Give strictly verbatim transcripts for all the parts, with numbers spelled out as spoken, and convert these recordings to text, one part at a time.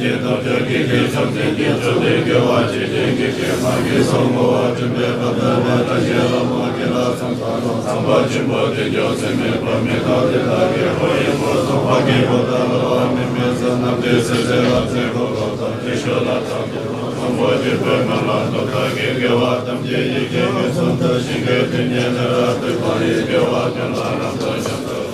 ཀྱི་སྟོབས་ཀྱིས་ཀྱི་ཀྱི་ཕྱོགས་འཛིན་གྱི་ཕྱོགས་ལས་དགེ་བ་བྱེད་ཅིང་གི་ཀྱི་མ་གི་སོགས་མོ་བ་བསྐྲུན་པའི་བར་དུ་བ་བཀྲ་ཤིས་ལྷ་མོ་གི་ལྷ་སང་ས་ལོ་ཚངས་པ་ཆེན་པོ་དེ་འཇོག་ཚེ་མེད་པ་མི་ཐོག་དེ་དག་གི་ཧོ་ཡི་ཧོ་སོགས་པ་གི་ཧོ་ད་ལོ་བ་མི་མེད་ས་རྣམས་ཏེ་སེ་སེ་ལ་ཚེ་ཁོ་ཁོ་ཐོག་ཅི་ཤོ་ལ་ཚང་དུ་ཚངས་པ་ཆེན་པོའི་མ་ལ་ཐོག་དག་གི་དགེ་བ་ཐམས་ཅད་ཡི་གེ་གི་ཚོམ་ཐོག་ཞིང་གི་དུས་ཉེ་ལ་རབ་ཏུ་བ་ཡི་དགེ་བ་ཀུན་ལ་རབ་ཏུ་བྱང་དུ།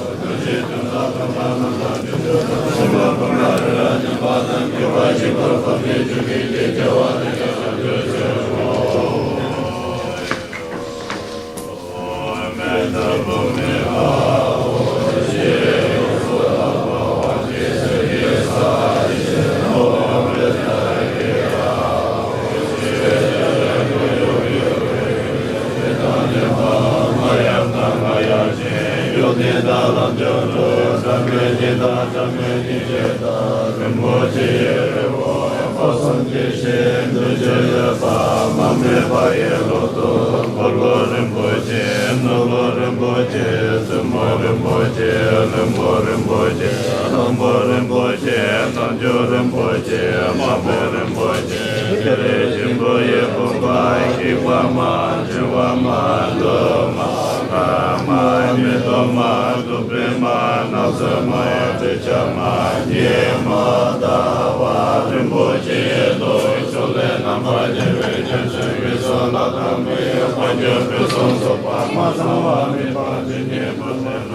རིན་པོ་ཆེ། རྣལ་འབྱོར་རིན་པོ་ཆེ། མ་མོ་རིན་པོ་ཆེ། ཏེ་རེ་ཞིག་པོ་ཡི་བུམ་པ་ཡིག་པ་མ་བྱེ་བ་མ་ལུས་མ་ཁ་མ་ཉི་ལྡོག་མ་དུ་པའི་མ་ནགས་ཚལ་མ་ཡ་ཏི་ཆ་མ་ཉི་མ་ཟླ་བ་རིན་པོ་ཆེ་ཡི་ལོ་ཕྱོགས་ལས་རྣམ་པར་རྒྱལ་བའི་ཁྱོད་ཚོའི་བསོད་ནམས་དང་པོའི་དཔལ་འབྱོར་ཕུན་སུམ་ཚོགས་པ་མ་ཚང་བ་མེད་པ་དེ་ཉིད་པོ་ལས།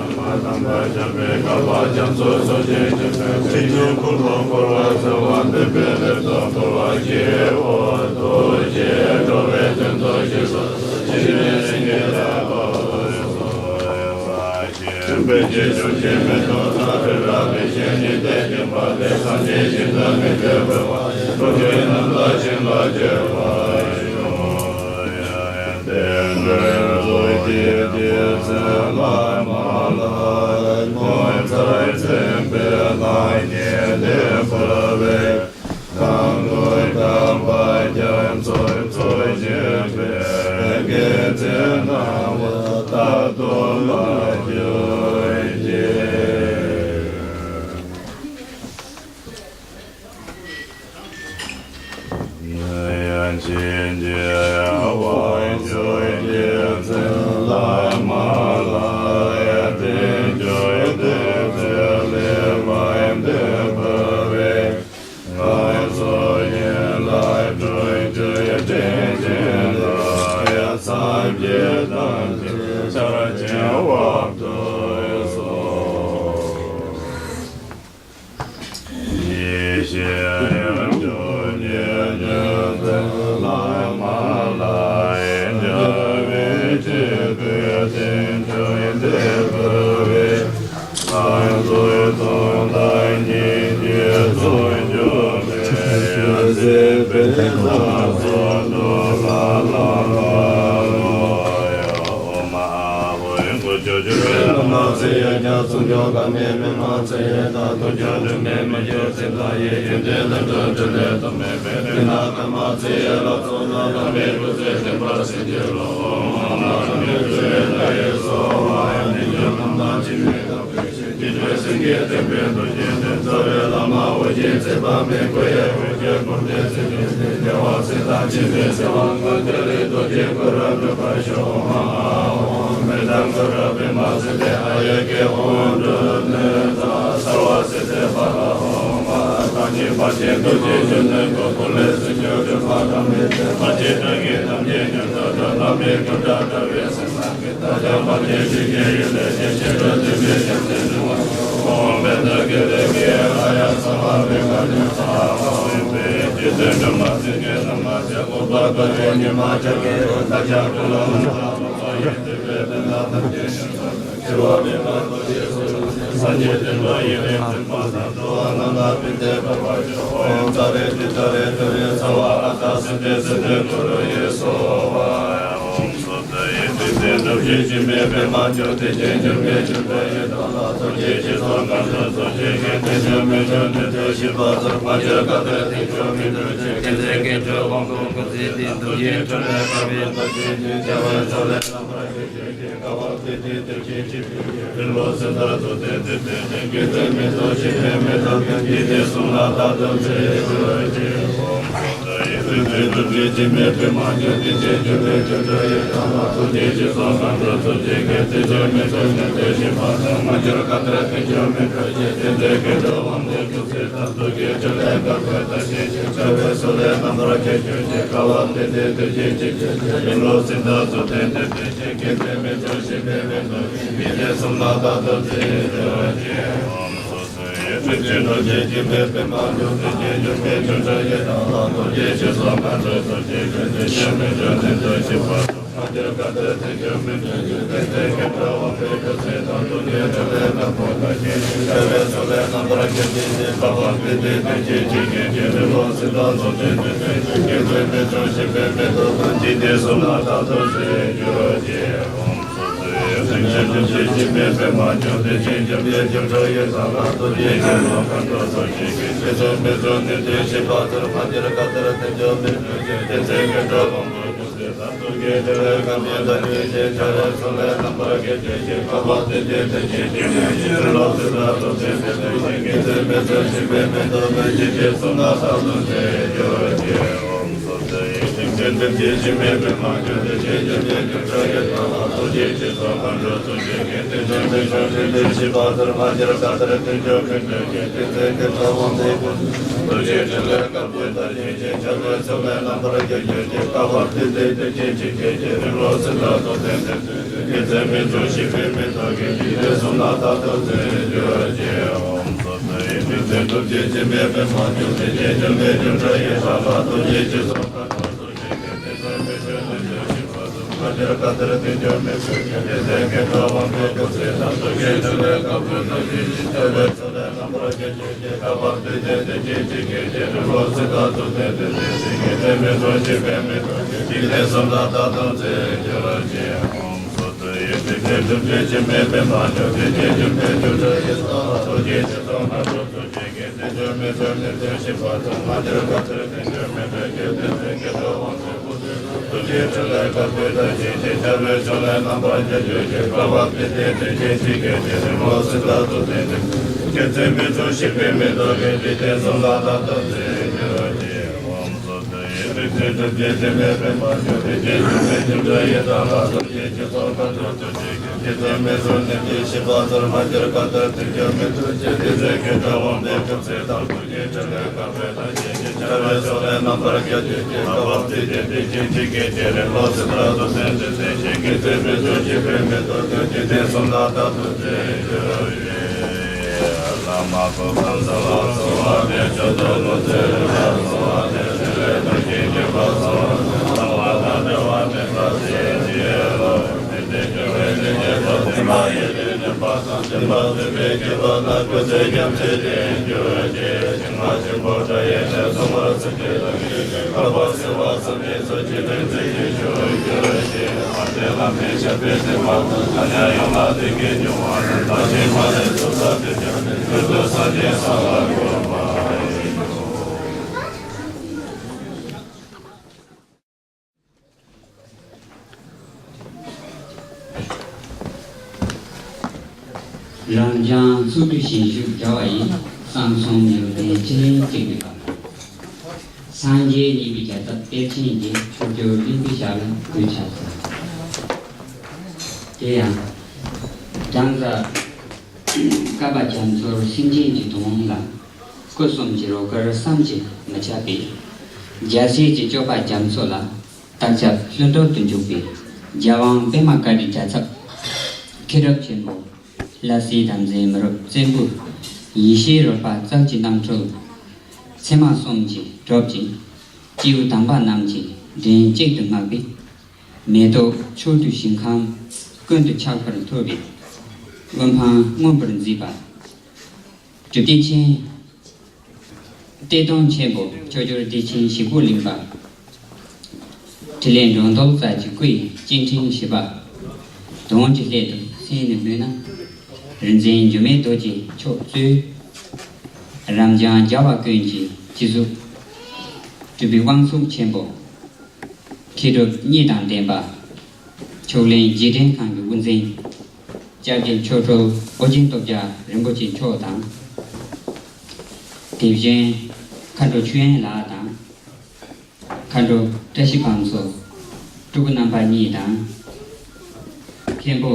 ཡེ་ཤེས་ཡང་ཆོས་ཉིད་ཉོན་ཏེ་བླ་མ་ལ་ཡང་འཇལ་བའི་ཆེད་དུ་བསྟན་བཅོས་འདི་ཕུལ་བས། ང་ཚོའི་ཐོག་མཐའ་གཉིས་ཀྱི་ཚོགས་མཆོག་ལས་ཡར་སྲིད་པའི་ལྷ་ཚོགས་འགྲོ་ལ་ལམ་ལ་ལོ་ཡ་ཨོ་མ་ཨ་ཧོ་ཡང་གོ་ཆོས་ཆོས་རེ་ལ་མ་ཚེ་ཡ་རྒྱ་མཚོ་མགྱོགས་དང་མེ་མེ་མ་ཚེ་ཡ་དང་དུ་ཆོས་སྒྲོན་མེ་མེ་ཡོད་ཚེ་ལ་ཡེ་ཡོན་ཏན་ལ་འདོད་འདྲེ་ལས་དང་མེ་མེ་རེ་ན་དང་མ་ཚེ་ཡ་ལ་ཚོགས་ན་ལ་མེ་ཀུ་ཚེ་བདེན་པ་སེང་གེ་ལོ་ཨོ་མ་ལ་མེ་ཚེ་ཡ་ལ་ཡེ་སོ་ཨ་ཡ་ནི་ཡོད་ན་མ་ཅི་མེད་དང་། ཅི་འདྲའི་སེང་གེ་བསྟན་པའི་རྡོ་རྗེ་འདི། རྩ་བའི་བླ་མ་ཨོ་རྒྱན་ཚེ་དཔག་མེད་སྐུ་ཡི་དབུས་ཀྱི་འཁོར་འདས་ཚེ་འདས་ཚེ་རྒྱལ་བ་ཚེ་དང་ཆེན་པོའི་ཚེ་དབང་ཀུན་བདེ་ལེགས་རྡོ་རྗེ་སྐུ་རབ་སྒྲུབ་པར་ཤོག་ཨོ་མ་ཨ་ཧོ་མི་དང་སྐུ་རབ་པདྨ་སིདྡྷི་ཨཱ་ཡ་གི་ཧཱུྃ་འབྲུ་ནི་ད་སརྦ་སིདྡྷི་ཕ་ལ་ཨོ་མ། ཐམས་ཅད་ཕར་ཕྱིན་རྡོ་རྗེ་འཆང་ནི་གོ་ཀུ་ལེགས་སུ་གྱུར་སྒྲུབ་པ་དང་མི་ཚེ་ཕར་ཕྱིན་དགྲ་བགེགས་ཐམས་ཅད་ཉམས་སུ་ཐར་བླ་མའི་སྐུ་འདྲ་འདྲ་བའི་སེམས་བསམ་གྱིས། རབ་འབྱམས་ཚོགས་དྲུག་ཞིང་བཞུགས་རྒྱལ་བ་ཡི། གསང་གསུམ་ཡོན་ཏན་ཅི་ལེན་གཅིག་པའི་བར། སངས་རྒྱས་གཉིས་པའི་རྒྱལ་ཚབ་གཏེར་ཆེན་གྱི། མཆོག་གྱུར་གླིང་པའི་ཞབས་ལ་གུས་ཕྱག་འཚལ། དེ་ཡང་། བྲམ་ཟེ་བཀའ་བབས་རྒྱ་མཚོར་སེམས་ཅན་གྱི་དོན་ལ། སྐུ་གསུམ་གྱི་རོལ་གར་བསམ་གྱིས་མི་ཁྱབ་པའི། རྒྱལ་སྲས་ཀྱི་སྤྱོད་པ་རྒྱ་མཚོ་ལ། བརྟག་དཔྱད་ལྷུན་གྲུབ་ཏུ་འཇུག་པའི། རྒྱལ་དབང་པདྨ་བཀའ་དྲིན་རྒྱལ་ཚབ་མཁས་གྲུབ་ཆེན་པོ། ལྷ་སྲས་དམ་འཛིན་མི་རབས་བཙན་པོའི། ཡེ་ཤེས་རོལ་པ་རྩལ་གྱི་རྣམ་འཕྲུལ། ཚད་མ་གསུམ་གྱི་གྲུབ་ཀྱིས། སྐྱེས་བུ་དམ་པ་རྣམས་ཀྱི། དྲིན་གཅིག་ཏུ་བསྔགས་པའི། མེ་ཏོག་མཆོག་ཏུ་ཞིང་ཁམས་ཀུན་ཏུ་ཁྱབ་པར་འཐོར་བའི། དབུ་འཕང་མངོན་པར་མཛེས་པ། གྲུབ་བདེ་ཆེན། གཏེར་སྟོན་ཆེན་པོ་མཆོག་གྱུར་བདེ་ཆེན་ཞིག་པོ་གླིང་པ། ཕྲིན་ལས་འགྲོ་འདུལ་རྩལ་གྱི་སྐུ་ཡི་སྐྱེ་ཕྲེང་བཞི་པ། དོན་གྱི་སླད་དུ་གསན་ནས་སྨོན་ན། རིག་འཛིན་འགྱུར་མེད་རྡོ་རྗེ་མཆོག་གཙོས། རབ་འབྱམས་རྒྱལ་བ་ཀུན་གྱི་སྤྱི་གཟུགས། སྤྲུལ་པའི་དབང་ཕྱུག་ཆེན་པོ། མཁས་གྲུབ་བརྙེས་དང་ལྡན་པ། མཆོག་གླིང་རྗེས་དྲན་ཁང་གི་དབུ་འཛིན། སྐྱབས་རྗེ་མཆོག་སྤྲུལ་ཨོ་རྒྱན་སྟོབས་རྒྱལ་རིན་པོ་ཆེ་མཆོག་དང་། དེ་བཞིན་མཁའ་འགྲོ་ཆོས་དབྱིངས་ལགས་དང་། མཁའ་འགྲོ་བཀྲ་ཤིས་ཕུན་ཚོགས་སྤྲུལ་སྐུ་རྣམ་པ་གཉིས་དང་། མཁན་པོ་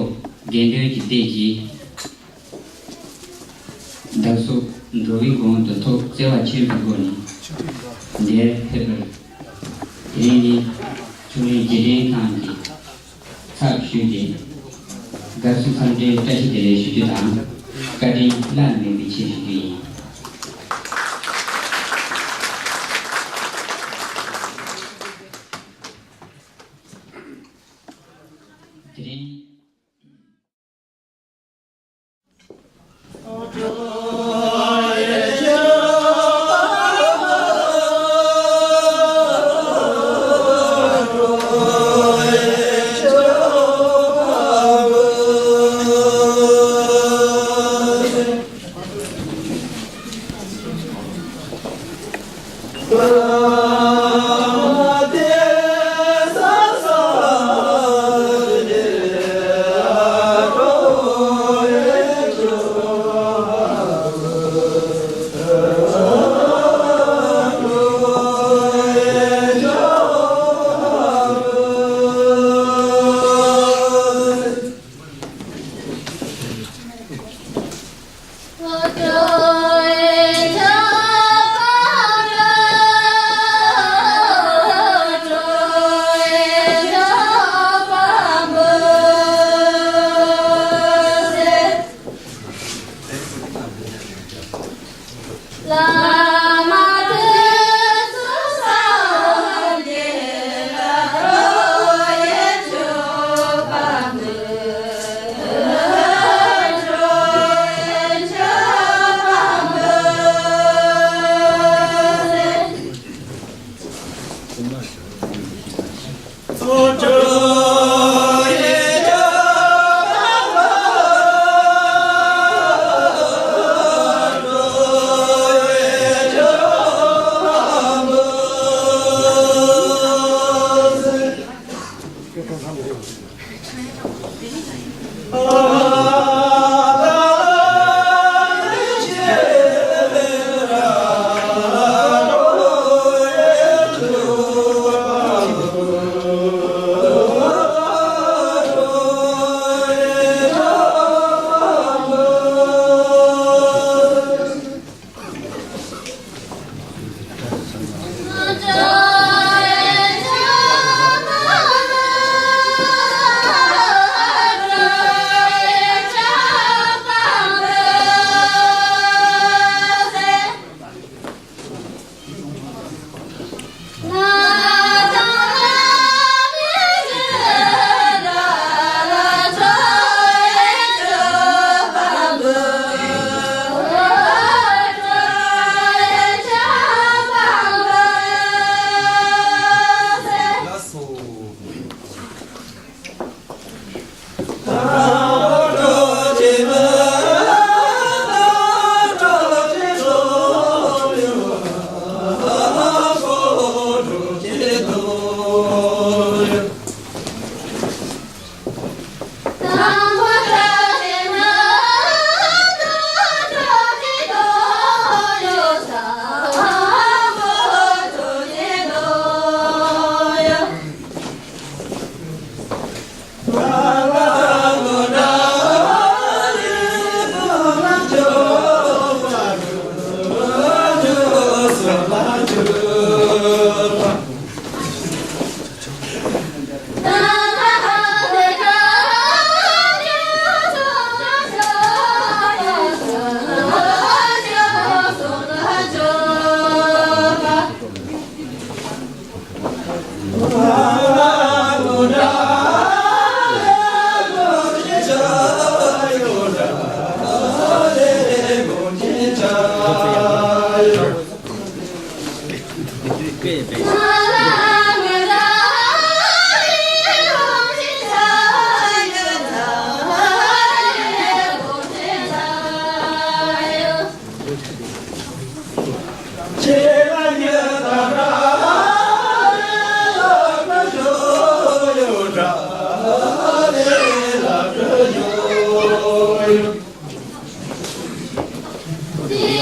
དགེ་འདུན་གྱི་སྡེ་བཞི། བདག་སོགས་འགྲོ་བའི་དགོངས་དོན་ཐོག་བརྩེ་བ་ཆེན་པོའི་སྒོ་ནས་འདིར་ཕེབས་པར། དེ་རིང་ནི་ཆོས་གླིང་རྗེས་དྲན་ཁང་གི་ཚབ་ཞུས་ཏེ། དགའ་བསུ་འཚམས་འདྲིའི་བཀྲ་ཤིས་བདེ་ལེགས་ཞུ་རྒྱུ་དང་། བཀའ་དྲིན་བླ་ན་མེད་པའི་ཆེད་ཞུ་རྒྱུ་ཡིན། དེ་རིང་། ད་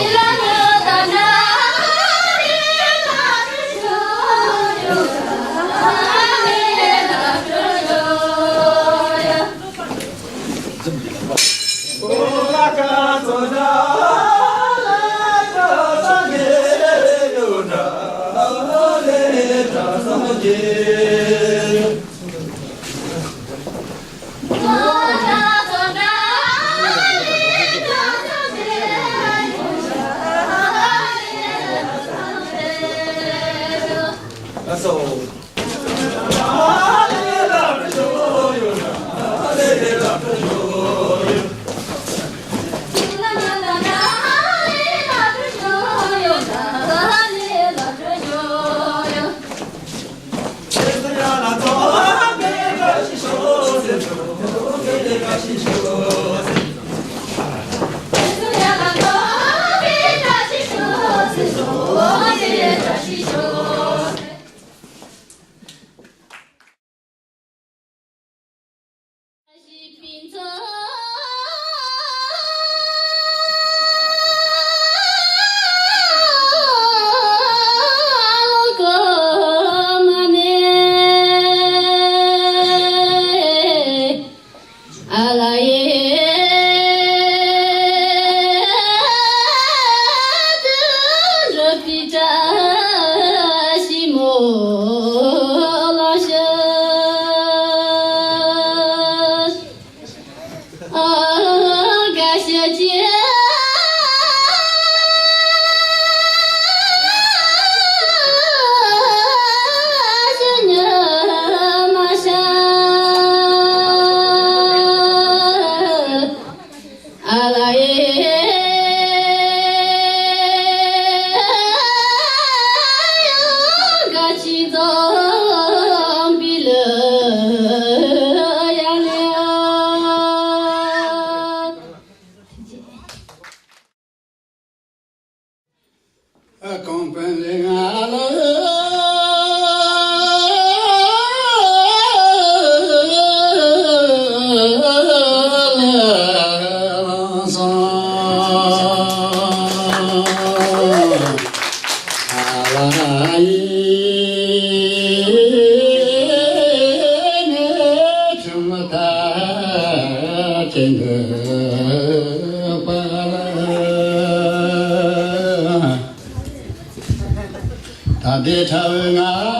ལྟའི་ཁྲ་བོའི་ང་ལ་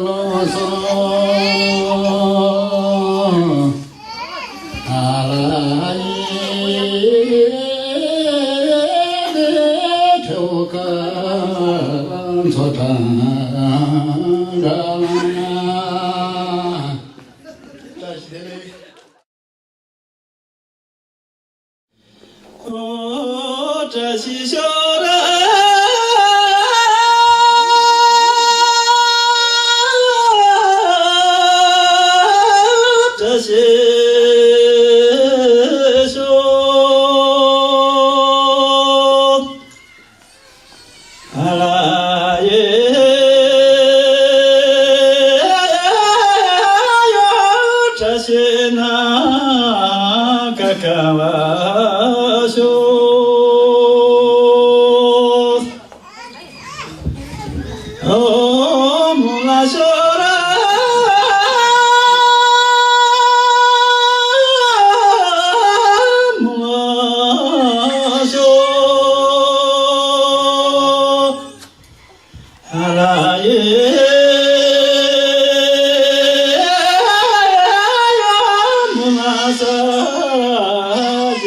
ལོ་སོང་། ཨ་ལ་ཡེ་དེ་ཁྲོ་ཀ་མཚོ་དང་འདྲ་ལ། བཀྲ་ཤིས་བདེ་ལེགས། ཨོ་བཀྲ་ཤིས་ཤོག་ར། བཀྲ་ཤིས་ཤོག་ཨ་ལ་ཡེ་ཡོ། བཀྲ་ཤིས་ན་ཀ་ཀ་བ་ཤོག་ཨོ་མོ་ལ་ཤོ་ར། མོ་ལ་ཤོ། ཨ་ལ་ཡེ་ཡ་མོ་ལ་ས།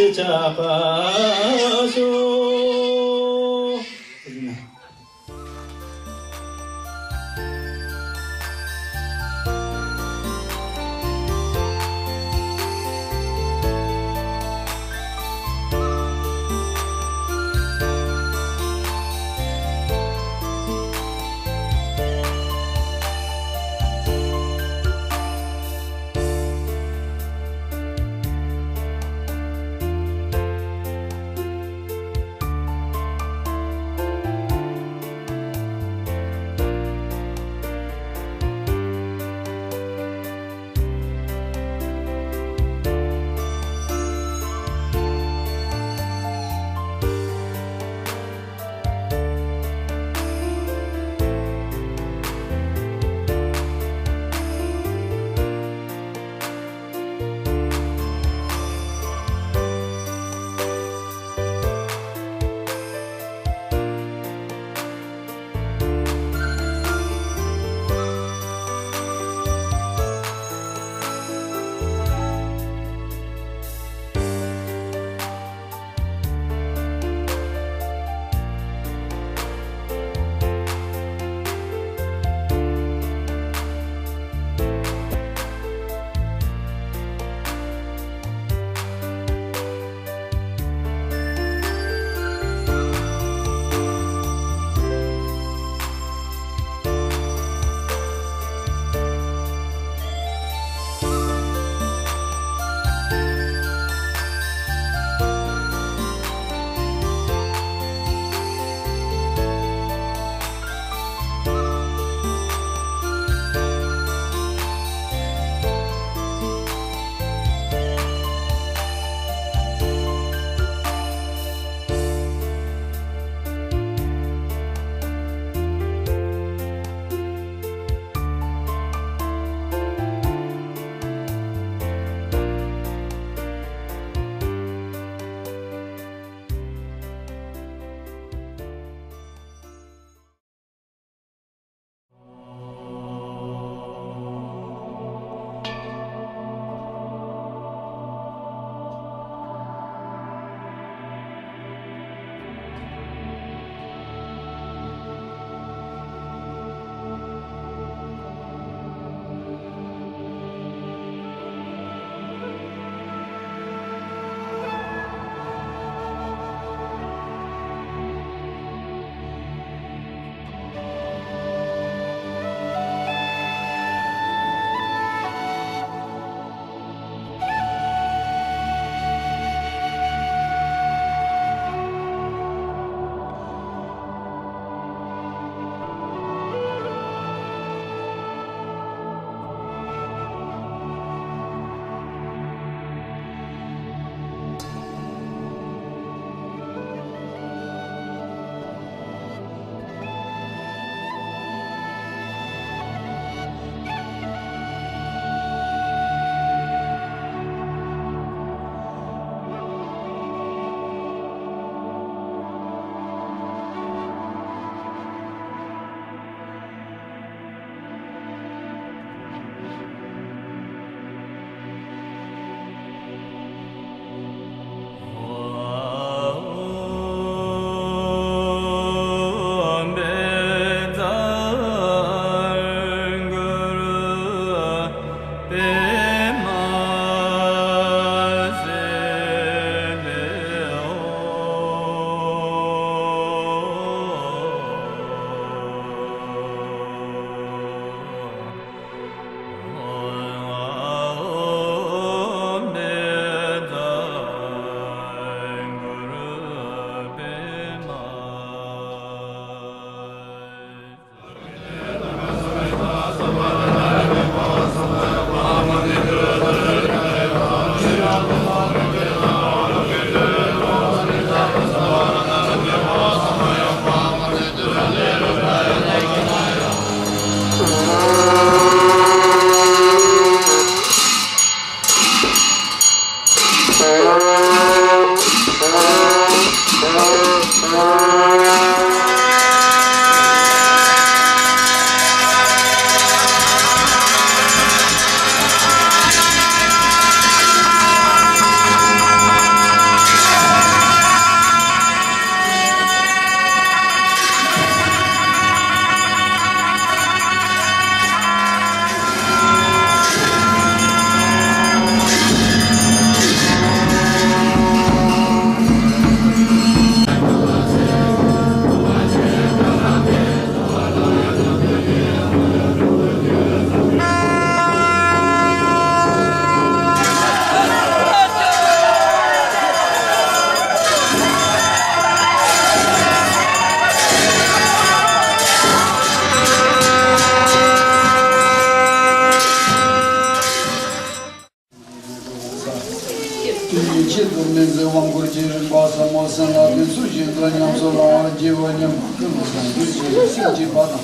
ཆེད་དུ་མི་འཛིན་དབང་བསྐུར་གྱི་རིམ་པ་ཟབ་མོ་སེམས་ལ་དེ་ཚུལ་བཞིན་དུ་ཉམས་སུ་བླང་བར་བགྱི་བ་མཉམ་པར་ཀུན་ཏུ་བཟང་པོའི་ཆོས་ལ་སེམས་བསྐྱེད་པ་དང་།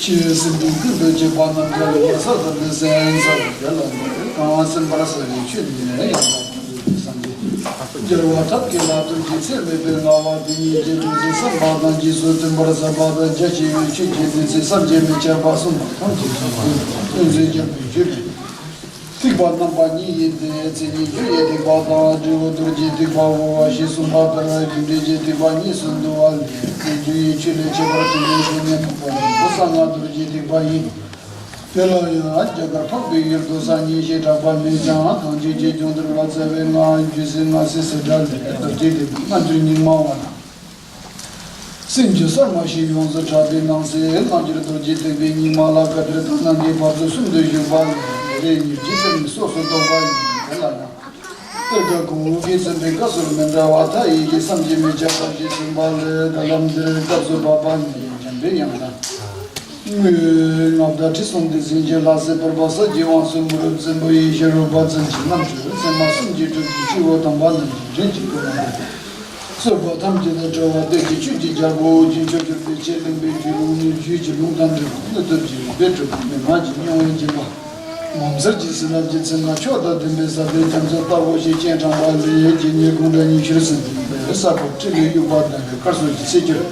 ཆོས་སེམས་ཀུན་ཏུ་སྐྱེས་པ་རྣམས་ཀྱང་ཡོད་ས་དང་འདི་སེམས་ས་དང་རྒྱ་ལ་འདི་གང་སེམས་པར་གསལ་བའི་ཆོས་འདི་ནས་ཡང་དག་པར་རྫོགས་པའི་སངས་རྒྱས་རྒྱལ་བ་ཐབས་མཁས་ལ་ཐུགས་རྗེ་ཚད་མེད་པའི་མངའ་དབང་དེ་ཉིད་ཀྱི་ཐུགས་སྲས་བསམ་པ་དང་རྗེས་སུ་མཐུན་པར་མཛད་པ་དང་རྒྱ་ཆེ་བའི་ཆོས་ཀྱི་བདུད་རྩི་བསམ་གྱིས་མི་ཁྱབ་པ་གསུངས་པ་ཐམས་ཅད་ཀྱང་ཀུན་རྫོབ་རྒྱལ་པོའི་རྒྱུད་ལས། ཐེག་པ་རྣམ་པ་གཉིས་ཡིན་ཏེ། མཚན་ཉིད་རྒྱུ་ཡི་ཐེག་པ་དང་འབྲས་བུ་རྡོ་རྗེའི་ཐེག་པའོ། ཞེས་གསུངས་པ་ལྟར་རྒྱུ་འབྲས་ཀྱི་ཐེག་པ་གཉིས་སུ་འདུ་བ་ལས་རྒྱུ་ཡི་ཆོས་ལས་ཁྱད་པར་དུ་མའི་སྒོ་ནས་འཕགས་པ་རིན་པོ་གསང་སྔགས་རྡོ་རྗེའི་ཐེག་པ་ཡིན། དེ་ལ་ཡང་རྒྱ་གར་འཕགས་པའི་ཡུལ་དུ་གསང་སྙིང་ཞེས་གྲགས་པ་མེད་ཀྱང་གང་ཆོས་ཀྱི་སྐྱོང་རྡོལ་བ་རྩ་བའི་སྔགས་རྒྱུད་སྲས་སྔགས་སྲས་སུ་གྲགས་ལས་རྡོ་རྗེ་ཐེག་པའི་སྔ་འགྱུར་རྙིང་མ་བ་དང་། སེམས་ཀྱི་གསར་མ་ཞེས་ཡོངས་སུ་གྲགས་པའི་སྣང་སྲིད་རྣལ་འབྱོར་རྡོ་རྗེ་ཐེག་པའི་རྙིང་མ་ལ་བཀའ་གཏེར་དང་རྣམ་འགྲེལ་བར་དུ་གསུམ་དུ་བཞུགས་པ་ལས་རེ་རེ་ཉེར་གཅིག་ཙམ་ནས་སོ་སོར་རྟོག་པ་ཡིན། དེ་ལ་ཡང་གཏེར་ཁ་གོང་འོག་གིས་མཚོན་པའི་སྐབས་སུ་མི་འདྲ་བ་མཐའ་ཡས་ཀྱི་བསམ་གྱིས་མི་ཁྱབ་པ་ཞིག་གསུངས་པ་ལས། ད་ལམ་འདིར་སྐབས་སུ་བབ་པ་ནི་འཇམ་པའི་དབྱངས་དང་། དངོས་ཡོད་ལྔ་བརྡ་ཁྲི་སྲོང་ལྡེ་བཙན་གྱི་ལྷ་སྲས་བར་པ་ས་ཀྱི་དབང་སྲས་མུ་རབས་བཙན་པོ་ཡེ་ཤེས་རབ་དཔལ་བཙན་གྱི་རྣམ་འཕྲུལ་ཚད་མ་གསུམ་གྱིས་གྲུབ་ཀྱི་སྤྱི་བོ་དམ་པ་རྣམས་ཀྱི་རིམ་གྱིས་བསྐོར་བ་སྟེ། གསོད་པ་ཐམས་ཅད་དང་བྲལ་བ་གཏེར་གྱི་ཆོས་ཀྱི་རྒྱལ་པོ་ཨོ་རྒྱན་མཆོག་གྱུར་པའི་ཆེས་གླིང་པའི་རྒྱུད་ལུང་ནི་རྒྱུད་ཀྱི་ལུང་དང་འབྲེལ་བ་ཀླུ་ཐུབ་ཀྱི་རིག་པའི་གྲུབ་པ་མན་ངག་གི་མྱོང་བས་འཇིམ་པ། ངོ་མཚར་གྱི་བྱིན་རླབས་ཀྱི་ཚིག་རྔ་མཆོག་དང་ལྡན་པའི་ཟབ་པའི་རྒྱ་མཚོ་ལྟ་བུ་ཞིག་སྤྱན་དྲངས་པ་ལས་རྗེ་ཉིད་དགུང་གྲངས་ཉི་ཤུར་ཟིན་པའི་ས་ཕོ་ཁྲི་ལས་དབྱུག་པ་ལྡན་པའི་དཀར་གསུར་གྱི་ཚེ་གྱུར།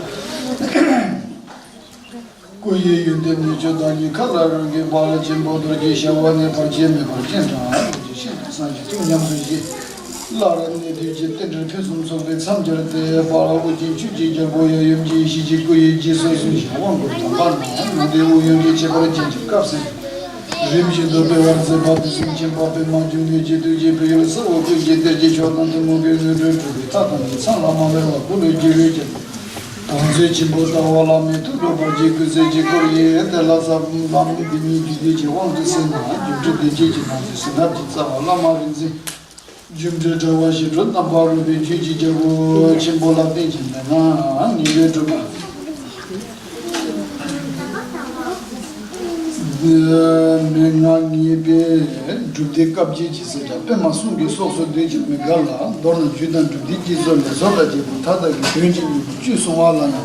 སྐུ་ཡི་ཡོན་ཏན་ནི་ཆོས་བདག་ཉིད་མཁའ་ལ་རོལ་གྱི་དཔལ་ཆེན་པོ་རྡོ་རྗེ་ཤ་བ་ནས་བར་ཆད་མེད་པར་སྤྱན་དྲངས་རྡོ་རྗེ་ཤིན་ཏུ་གསང་ཞིང་ཐུགས་ཉམས་སུ་བཞེས། སླར་གནས་དུས་ཀྱི་རྟེན་འབྲེལ་ཕུན་སུམ་ཚོགས་པའི་མཚམས་སྦྱར་ཏེ་དཔལ་ཨོ་རྒྱན་ཆོས་ཀྱི་རྒྱལ་པོ་ཡབ་ཡུམ་གྱི་ཡེ་ཤེས་ཀྱི་སྐུ་ཡི་རྗེས་སུ་བཟུང་ཞིང་དབང་བསྐུར་དམ་པ་རྣམས་ལུང་བསྟན་ཨུ་ཡོན་གྱི་ཁྱད་པར་ཅན་གྱི་སྐབས་སུ་རིམ་བཞིན་དུ་སྤེལ་བར་མཛད་པ་དེ་གསུང་ཆེན་པ་པདྨ་འབྱུང་གནས་ཀྱི་ཐུགས་ཀྱི་བོད་ཡུལ་ས་འོག་ཀུན་གྱི་གཏེར་གྱི་མཆོག་དང་ཐུན་མོང་གི་དངོས་གྲུབ་སྒྲུབ་པའི་རྟགས་དང་ནི་མཚམས་ལ་མ་བར་བ་ཀུན་ལས་རྒྱལ་བའི་རྒྱལ། དམ་ཚིག་ཆེན་པོ་ལྟ་བ་བླ་མའི་ཐུགས་སྒྲུབ་པར་བགྱི། སྐུ་ཚེ་གཅིག་པུར་ཡི་དེ་ལ་ཟབ་ལམ་འདི་ཉིད་རྒྱུད་སྡེ་གི་དབང་དུ་གསན་ན་རྒྱུ་འབྲས་བདེ་སྐྱིད་ཀྱི་སྣང་ཚུལ་ཟིན་རབ་ཀྱི་རྩ་བ་བླ་མ་རིག་འཛིན་རྒྱུ་འབྲས་དྲ་བ་ཞི་ཁྲོ་རྣམ་པར་རོལ་པའི་ཆོས་ཀྱི་རྒྱལ་པོ་ཆེན་པོ་ལ་བརྟེན་ཅིང་ལྡན་ན་ནི་ལས་གྲུབ་པ། མན་ངག་ངེས་པའི་སྒྲུབ་སྡེ་བཀའ་བརྒྱད་ཀྱི་ཟེར་བ་པདྨ་གསུང་གི་ཚོགས་སུ་འདུས་ཀྱང་མི་འགལ་ལ། མདོར་ན་རྒྱུད་དང་སྒྲུབ་སྡེ་སྤྱི་གཙོ་ལས་ཚོགས་དང་བཅས་པ་མཐའ་དག་གི་དོན་གྱི་སྙིང་པོ་བཅུ་གསུང་བ་ལ་ཡང་།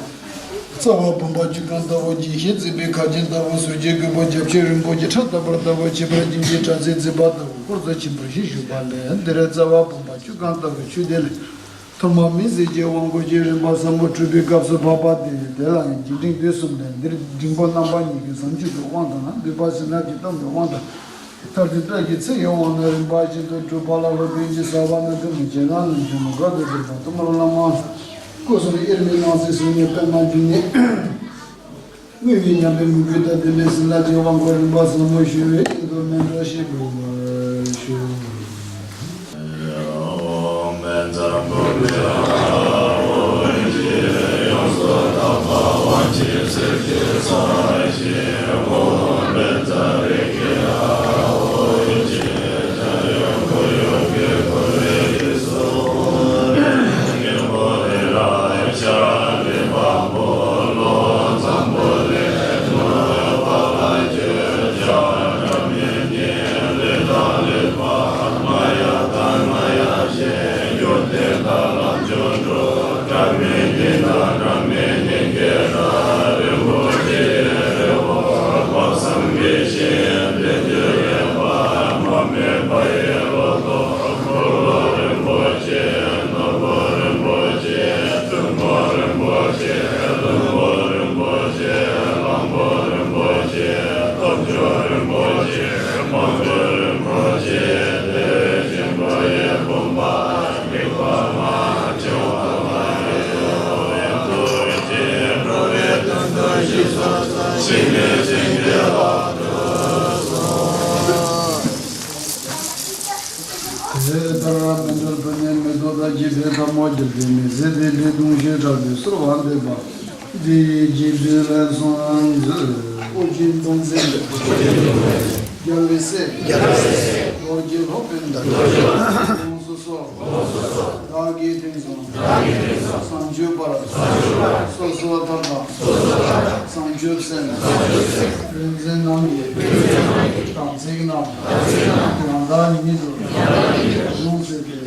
རྩ་བ་བུམ་པ་བཅུ་གང་ལྟ་བུ་རྒྱས་བཤད་བརྩེགས་པའི་ཁ་རྒྱན་ལྟ་བུ་ཟུར་གྱི་དགོས་པ་རྒྱ་ཆེར་རིང་པོ་གྱི་ཕྲ་དག་པར་ལྟ་བུ་ཁྱད་པར་ཅན་གྱི་སྒྲ་ཚད་བརྩེགས་པ་ལྟ་བུ་སྐོར་ཚོ་ཆེན་པོར་བཞི་བཞུགས་པ་ལས་འདིར་རྩ་བ་བུམ་པ་བཅུ་གང་ལྟ་བུའི་ཆོས་སྡེ་ལས། ཐོག་མ་མི་ཟད་ཀྱི་དབང་བསྐུར་གྱི་རིམ་པ་ཟབ་མོ་གྲུབ་པའི་སྐབས་སུ་བབ་པ་སྟེ། དེ་ལ་ཡང་རྒྱས་འབྲིང་བསྡུས་གསུམ་ལས། འདིར་འབྲིང་པོ་རྣམ་པ་གཉིས་ཀྱི་ཟབ་འཇུག་གི་དབང་དང་། བསྡུས་པ་བྱིན་རླབས་ཀྱི་གཏམ་གྱི་དབང་དང་། མཐར་ཐུག་བཀྲ་ཤིས་ཚིག་གི་དབང་རྣམས་རིམ་པ་བཞིན་དུ་གྲུབ་པ་ལ་སློབ་དཔོན་གྱིས་ཟབ་པ་རྣམས་ཀུན་ནས་རྗེས་གནང་རྣམས་ཀྱང་ནི་དགའ་སྟེ་བསྒྲུབས་པ་ཐོག་མར་བླ་མ་སྐུ་གསུམ་དབྱེར་མེད་སྣང་སྲིད་གསུམ་ནས་པདྨ་འབྱུང་གནས། དངོས་ཡོད་མཉམ་པའི་མོས་གུས་དང་ལྡན་པའི་བྱིན་རླབས་ཀྱི་དབང་བསྐུར་རིམ་པ་ཟབ་མོ་ཞུ་བའི་རྒྱུན་དུ་སྨིན་གྲོལ་ཞེས་འབོད་པར་ཞུ། དེ་ལྟར་སྨིན་གྲོལ་བོད་ནས་མེ་ཏོག་དང་བཅས་པའི་ཐལ་མོ་སྦྱར་ཏེ་མི་ཟད་པའི་ལས་གདུང་ཞེས་གྲགས་པའི་གསོལ་བ་འདེབས་པ། འདི་ཡི་རྗེས་ཟློས་ལན་གསུམ་མཛོད། ཨོ་རྒྱན་སྟོང་གསལ་རྒྱལ་བའི་སྲས། རྡོ་རྗེ་སློབ་དཔོན་ཡོངས་སུ་གསོལ། བདག་གིས་དེང་སང་བཟང་སྤྱོད་པར། སོ་སོ་ཐར་དང་བཟང་སྤྱོད་སེམས། རིག་འཛིན་རྣམས་ཀྱི་དམ་ཚིག་རྣམས། ཡང་དག་ཉིད་དུ་ཡོངས་སུ་བརྗོད།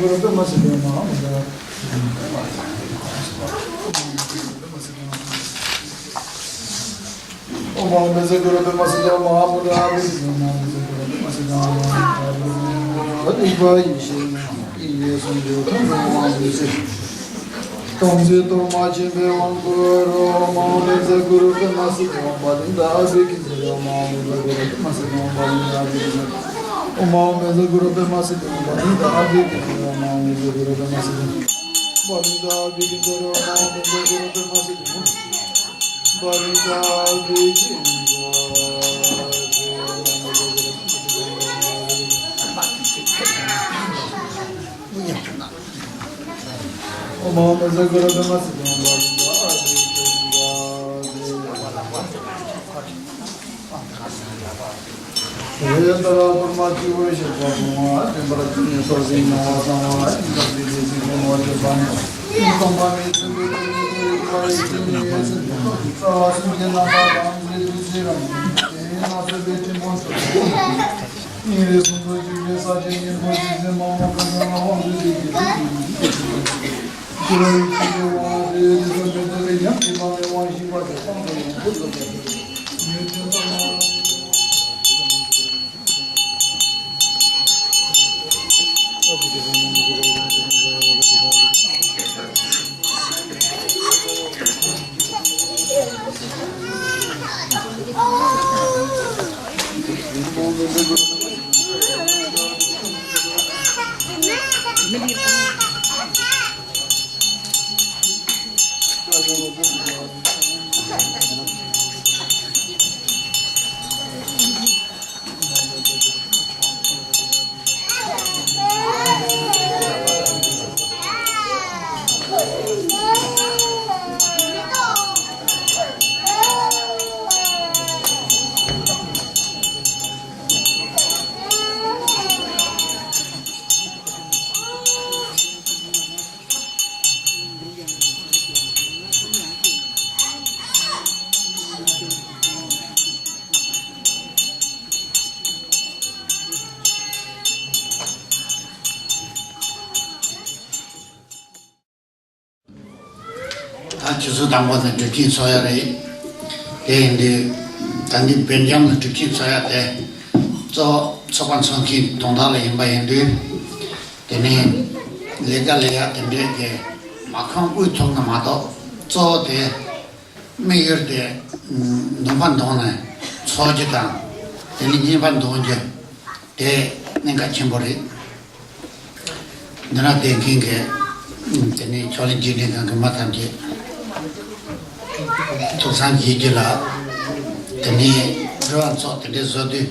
གུ་རུ་པདྨ་སིདྡྷི་ཨོཾ་མ་ཧཱ་མུ་དྲ། ཨོཾ་ཨཱཿ་པད་ཚེ་གུ་རུ་པདྨ་སིདྡྷི་ཨོཾ་མ་ཧཱ་མུ་དྲ། ཨ་བི་ཀི་ཛི་ཨོཾ་ཨཱཿ་པད་ཚེ་གུ་རུ་པདྨ་སིདྡྷི་ཨོཾ་མ་ཧཱ་མུ་དྲ། ཨ་བི་ཀི་ཛི་ཨོཾ་ཨཱཿ་པད་ཚེ་གུ་རུ་པདྨ་སིདྡྷི་ཨོཾ་མ་ཧཱ་མུ་དྲ། ཨ་བི་ཀི་ཛི་ཨོཾ་ཨཱཿ་པད་ཚེ་གུ་རུ་པདྨ་སིདྡྷི་ཨོཾ་མ་ཧཱ་མུ་དྲ། སྟོང་གསལ་གཏོར་མ་ཆེན་པོའི་དབང་བསྐུར་རོ། ཨོཾ་ཨཱཿ་པད་ཚེ་གུ་རུ་པདྨ་སིདྡྷི་ཨོཾ་བྷ་ལིནྡ་ཨ་བི་ཀི་ཛི་ཨོཾ་ཨཱཿ་པད་ཚེ་གུ་རུ་པདྨ་སིདྡྷི་ཨོཾ་བྷ་ལིནྡ་ཨ་བི་ཀི་ཛི། ཨོཾ་ཨཱཿ་པད་ཚེ་གུ་རུ་པདྨ་སིདྡྷི་ཨོཾ་བྷ་ལིནྡ་ཨ་བི་ཀི་ཛི་ཨོཾ་ཨཱཿ་པད་ཚེ་གུ་རུ་པདྨ་སིདྡྷི་ཨོཾ་བྷ་ལིནྡ་ཨ་བི་ཀི་ཛི་ཨོཾ་ཨཱཿ་པད་ཚེ་གུ་རུ་པདྨ་སིདྡྷི་ཨོཾ་བྷ་ལིནྡ་ཨ་བི་ཀི་ཛི། ཨོཾ་ཨཱཿ་པད་ཚེ་གུ་རུ་པདྨ་སིདྡྷི་ཨོཾ་བྷ་ལིནྡ་ཨ་བི་ཀི་ཛི། ཉམས་ཀྱི་མ་ལུས་དབང་བཞི་པ་དེ་སངས་རྒྱས་ཡོངས་སུ་རྫོགས་པ་དེ་ཉེར་བདུན་པ། ད་ཆུ་ཚོད་དང་པོ་ནས་སྒྲུབ་ཆེན་ཚོགས་ཡ་རེད། དེ་ཡིན་དུས་ད་འདི་བོད་འཇམ་ལ་སྒྲུབ་ཆེན་ཚོགས་ཡ་དེ་གཙོ་བོ་ཚོགས་པ་འཚོགས་མཁན་དོན་དག་ལ་ཡིན་པ་ཡིན་དུས། དེ་ནས་ལས་ཀ་ལས་ཡ་དེ་འདྲས་ཀྱི་མ་ཁང་དབུས་ཐོག་ན་མ་གཏོགས་གཙོ་བོ་དེ་དམིགས་ཡུལ་དེ་འདོན་པ་འདོན་ནས་ཚོགས་རྒྱུ་དང་། དེ་ནས་བསྙེན་པ་འདོན་རྒྱུ་དེ་གནད་འགག་ཆེན་པོ་རེད། འདི་ན་བསྡད་མཁན་གྱི་དེ་ནས་ཕྱག་ལེན་རྒྱུན་འཛིན་ཁང་གི་མི་ཐམས་ཅད་ཐུགས་བསམ་བཞེས་རྒྱུ་ལ། དེ་ནས་འགྲོ་བ་ཚོགས་དེ་འདྲས་བཟོ་དུས།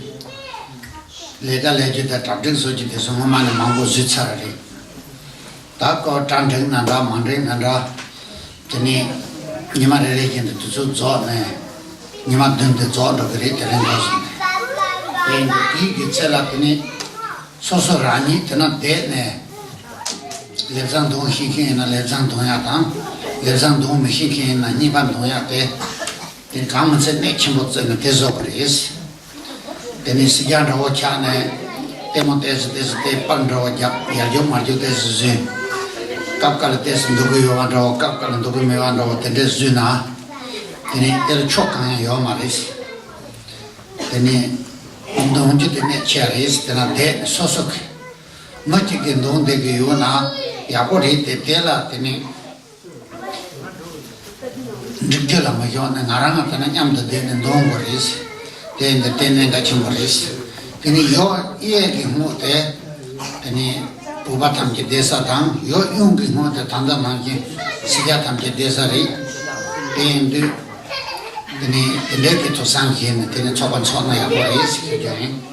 ལས་ཀ་ལས་རྒྱུ་དང་གྲ་སྒྲིག་བཟོ་རྒྱུ་དེ་ཚོ་སྔོན་མ་ནས་མང་པོ་བཟོས་ཚར་བ་རེད། ད་ཀོ་གྲ་འགྲིག་ན་འདྲ་མ་འགྲིག་ན་འདྲ། དེ་ནས་ཉི་མ་རེ་རེ་བཞིན་དུ་དུས་ཚོད་རྫོགས་ནས་ཉི་མ་བདུན་དེ་རྫོགས་འགྲོ་གི་རེད། དེ་རིང་འགྲོ་སོང་ནས། དེ་ཡིན་དུས་དེའི་གི་ཚེ་ལ་དེ་ནས་སོ་སོ་རང་ཉིད་དེ་ན་བསྡད་ནས་ལེགས་བྱང་འདོན་ཤེས་མཁན་ཡིན་ན་ལེགས་བྱང་འདོན་ཡ་དང་། ལེགས་བྱང་འདོན་མི་ཤེས་མཁན་ཡིན་ན་བསྙེན་པ་འདོན་ཡ་དེ། དེ་གང་མི་ཚད་གནད་ཆེན་པོ་བརྩིས་ནས་དེ་བཟོ་གི་རེད། དེ་ནས་སྲིད་རྒྱལ་འདྲ་བོ་ཆགས་ནས་ལྟད་མོ་ཏོག་ཙམ་ཏོག་ཙམ་དེ་པར་འདྲ་བོ་རྒྱབ། ཡར་རྒྱུག་མར་རྒྱུག་ཏོག་ཙམ་བཟོས། སྐབས་འགའ་ལ་ཏོག་ཙམ་འདུག་གི་ཡོད་པ་འདྲ་བོ། སྐབས་འགའ་ལ་འདུག་གི་མེད་པ་འདྲ་བོ་དེ་འདྲས་བཟོས་ན། དེ་ནས་དེ་ལ་ཕྱོགས་གང་ཡང་ཡོད་མ་རེད། དེ་ནས་འདོན་རྒྱུ་དེ་གནད་ཆེ་རེད། དེ་ན་བསྡད་ནས་སོ་སོ་གི་མི་གཅིག་གིས་འདོན་བསྡད་ཀྱི་ཡོད་ན་ཡག་པོ་རེད་དེ། དེ་ལ་དེ་ནས། འགྲིག་རྒྱུ་ལ་མ་ཤོག་ནས་ང་རང་ང་དེ་ན་མཉམ་དུ་བསྡད་ནས་འདོན་དགོས་རེད། དེ་འདི་ལྟས་གནད་འགག་ཆེན་པོ་རེད། དེ་ནི་ཡོ་གཡས་ཀྱི་ངོས་དེ། དེ་ནི་བོད་པ་ཐམས་ཅད་བསྡད་ས་དང་། ཡོ་གཡོན་གྱི་ངོས་དེ་ད་ལྟ་ནང་བཞིན་སྲིད་རྒྱལ་ཐམས་ཅད་བསྡད་ས་རེད། དེ་ཡིན་དུས། དེ་ནི་དེ་འདྲའི་གི་ཐུགས་བསམ་བཞེས་ནས་དེ་ནི་ཚོགས་པ་འཚོགས་ན་ཡག་པོ་རེད་ཟེར་རྒྱུ་ཡིན།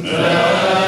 Thank you.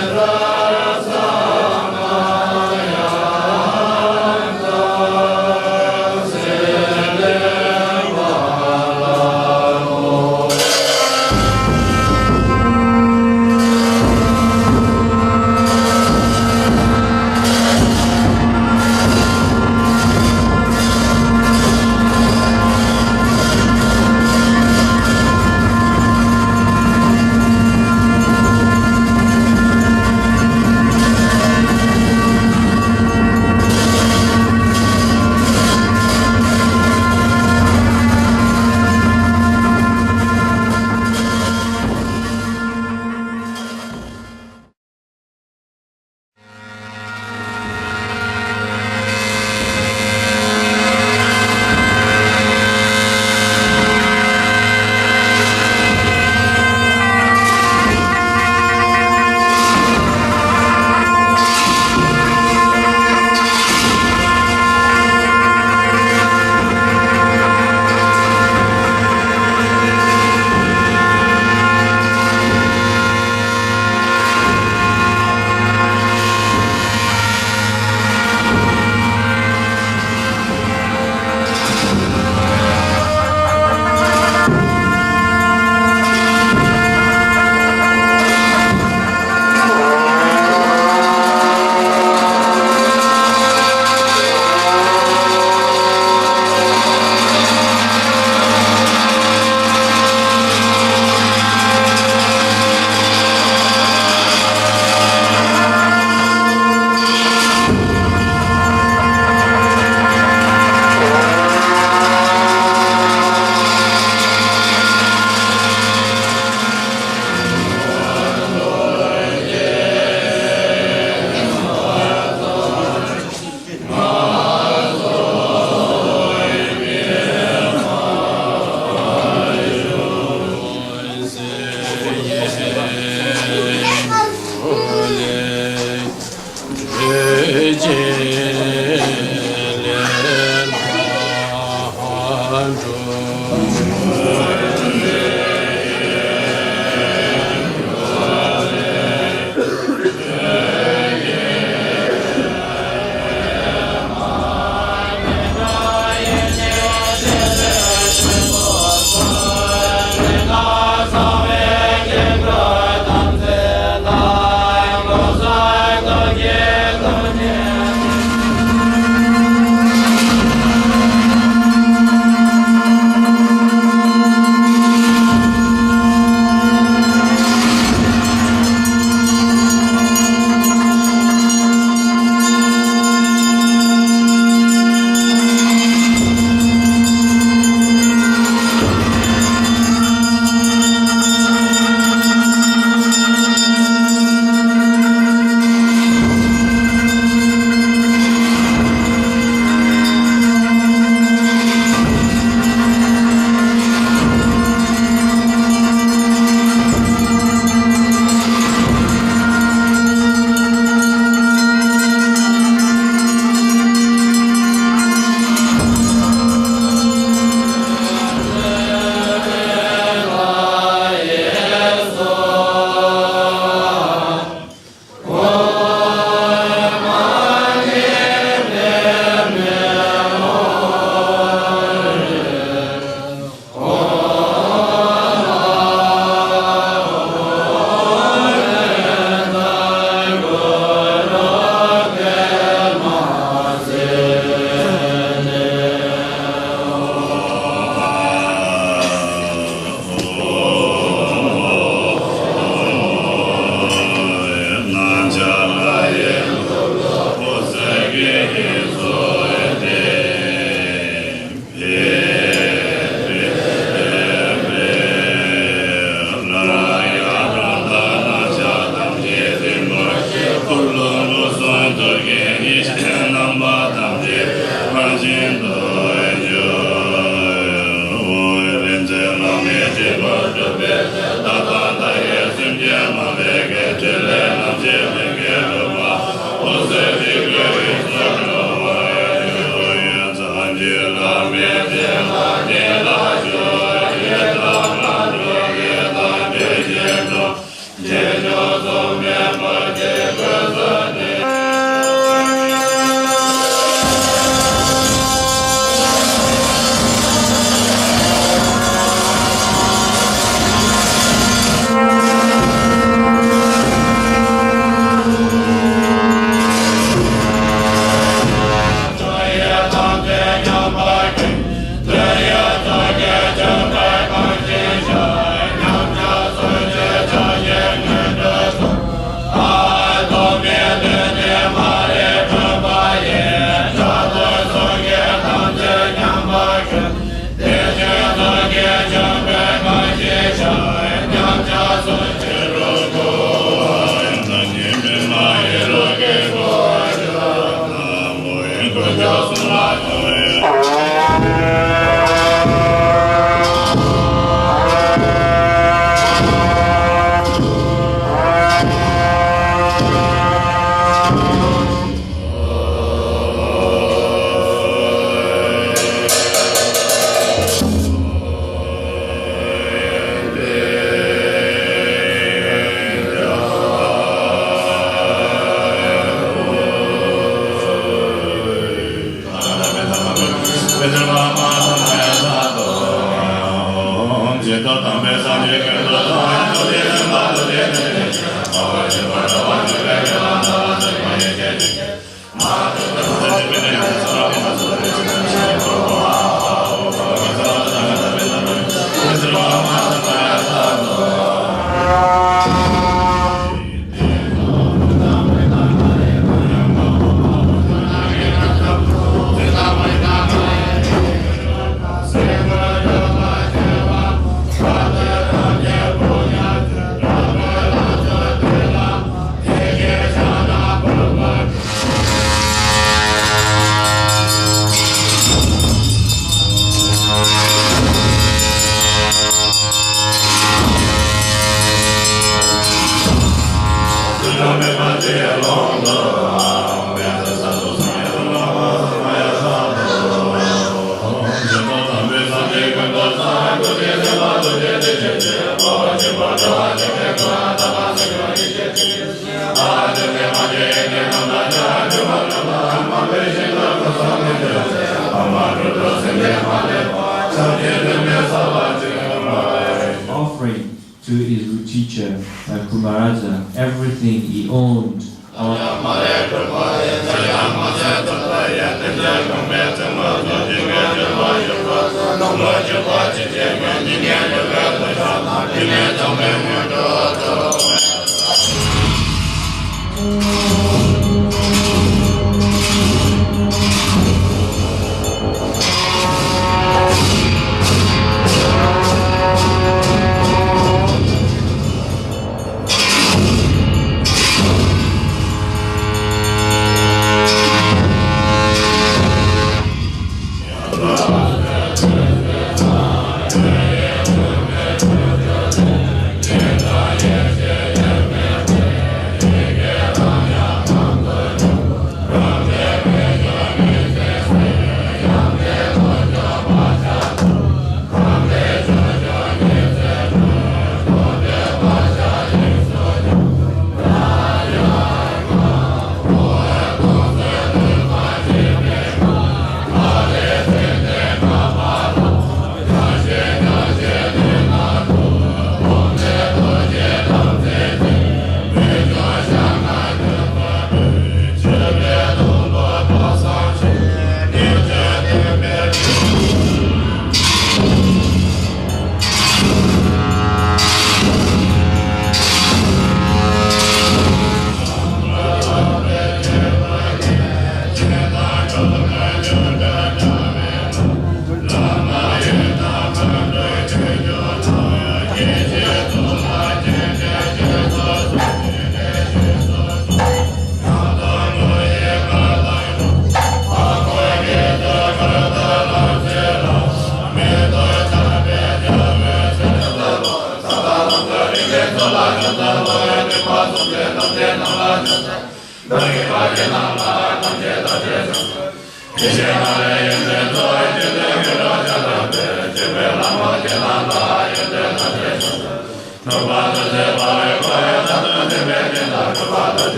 Offering to his teacher, uh, Kumaraja, everything he owned.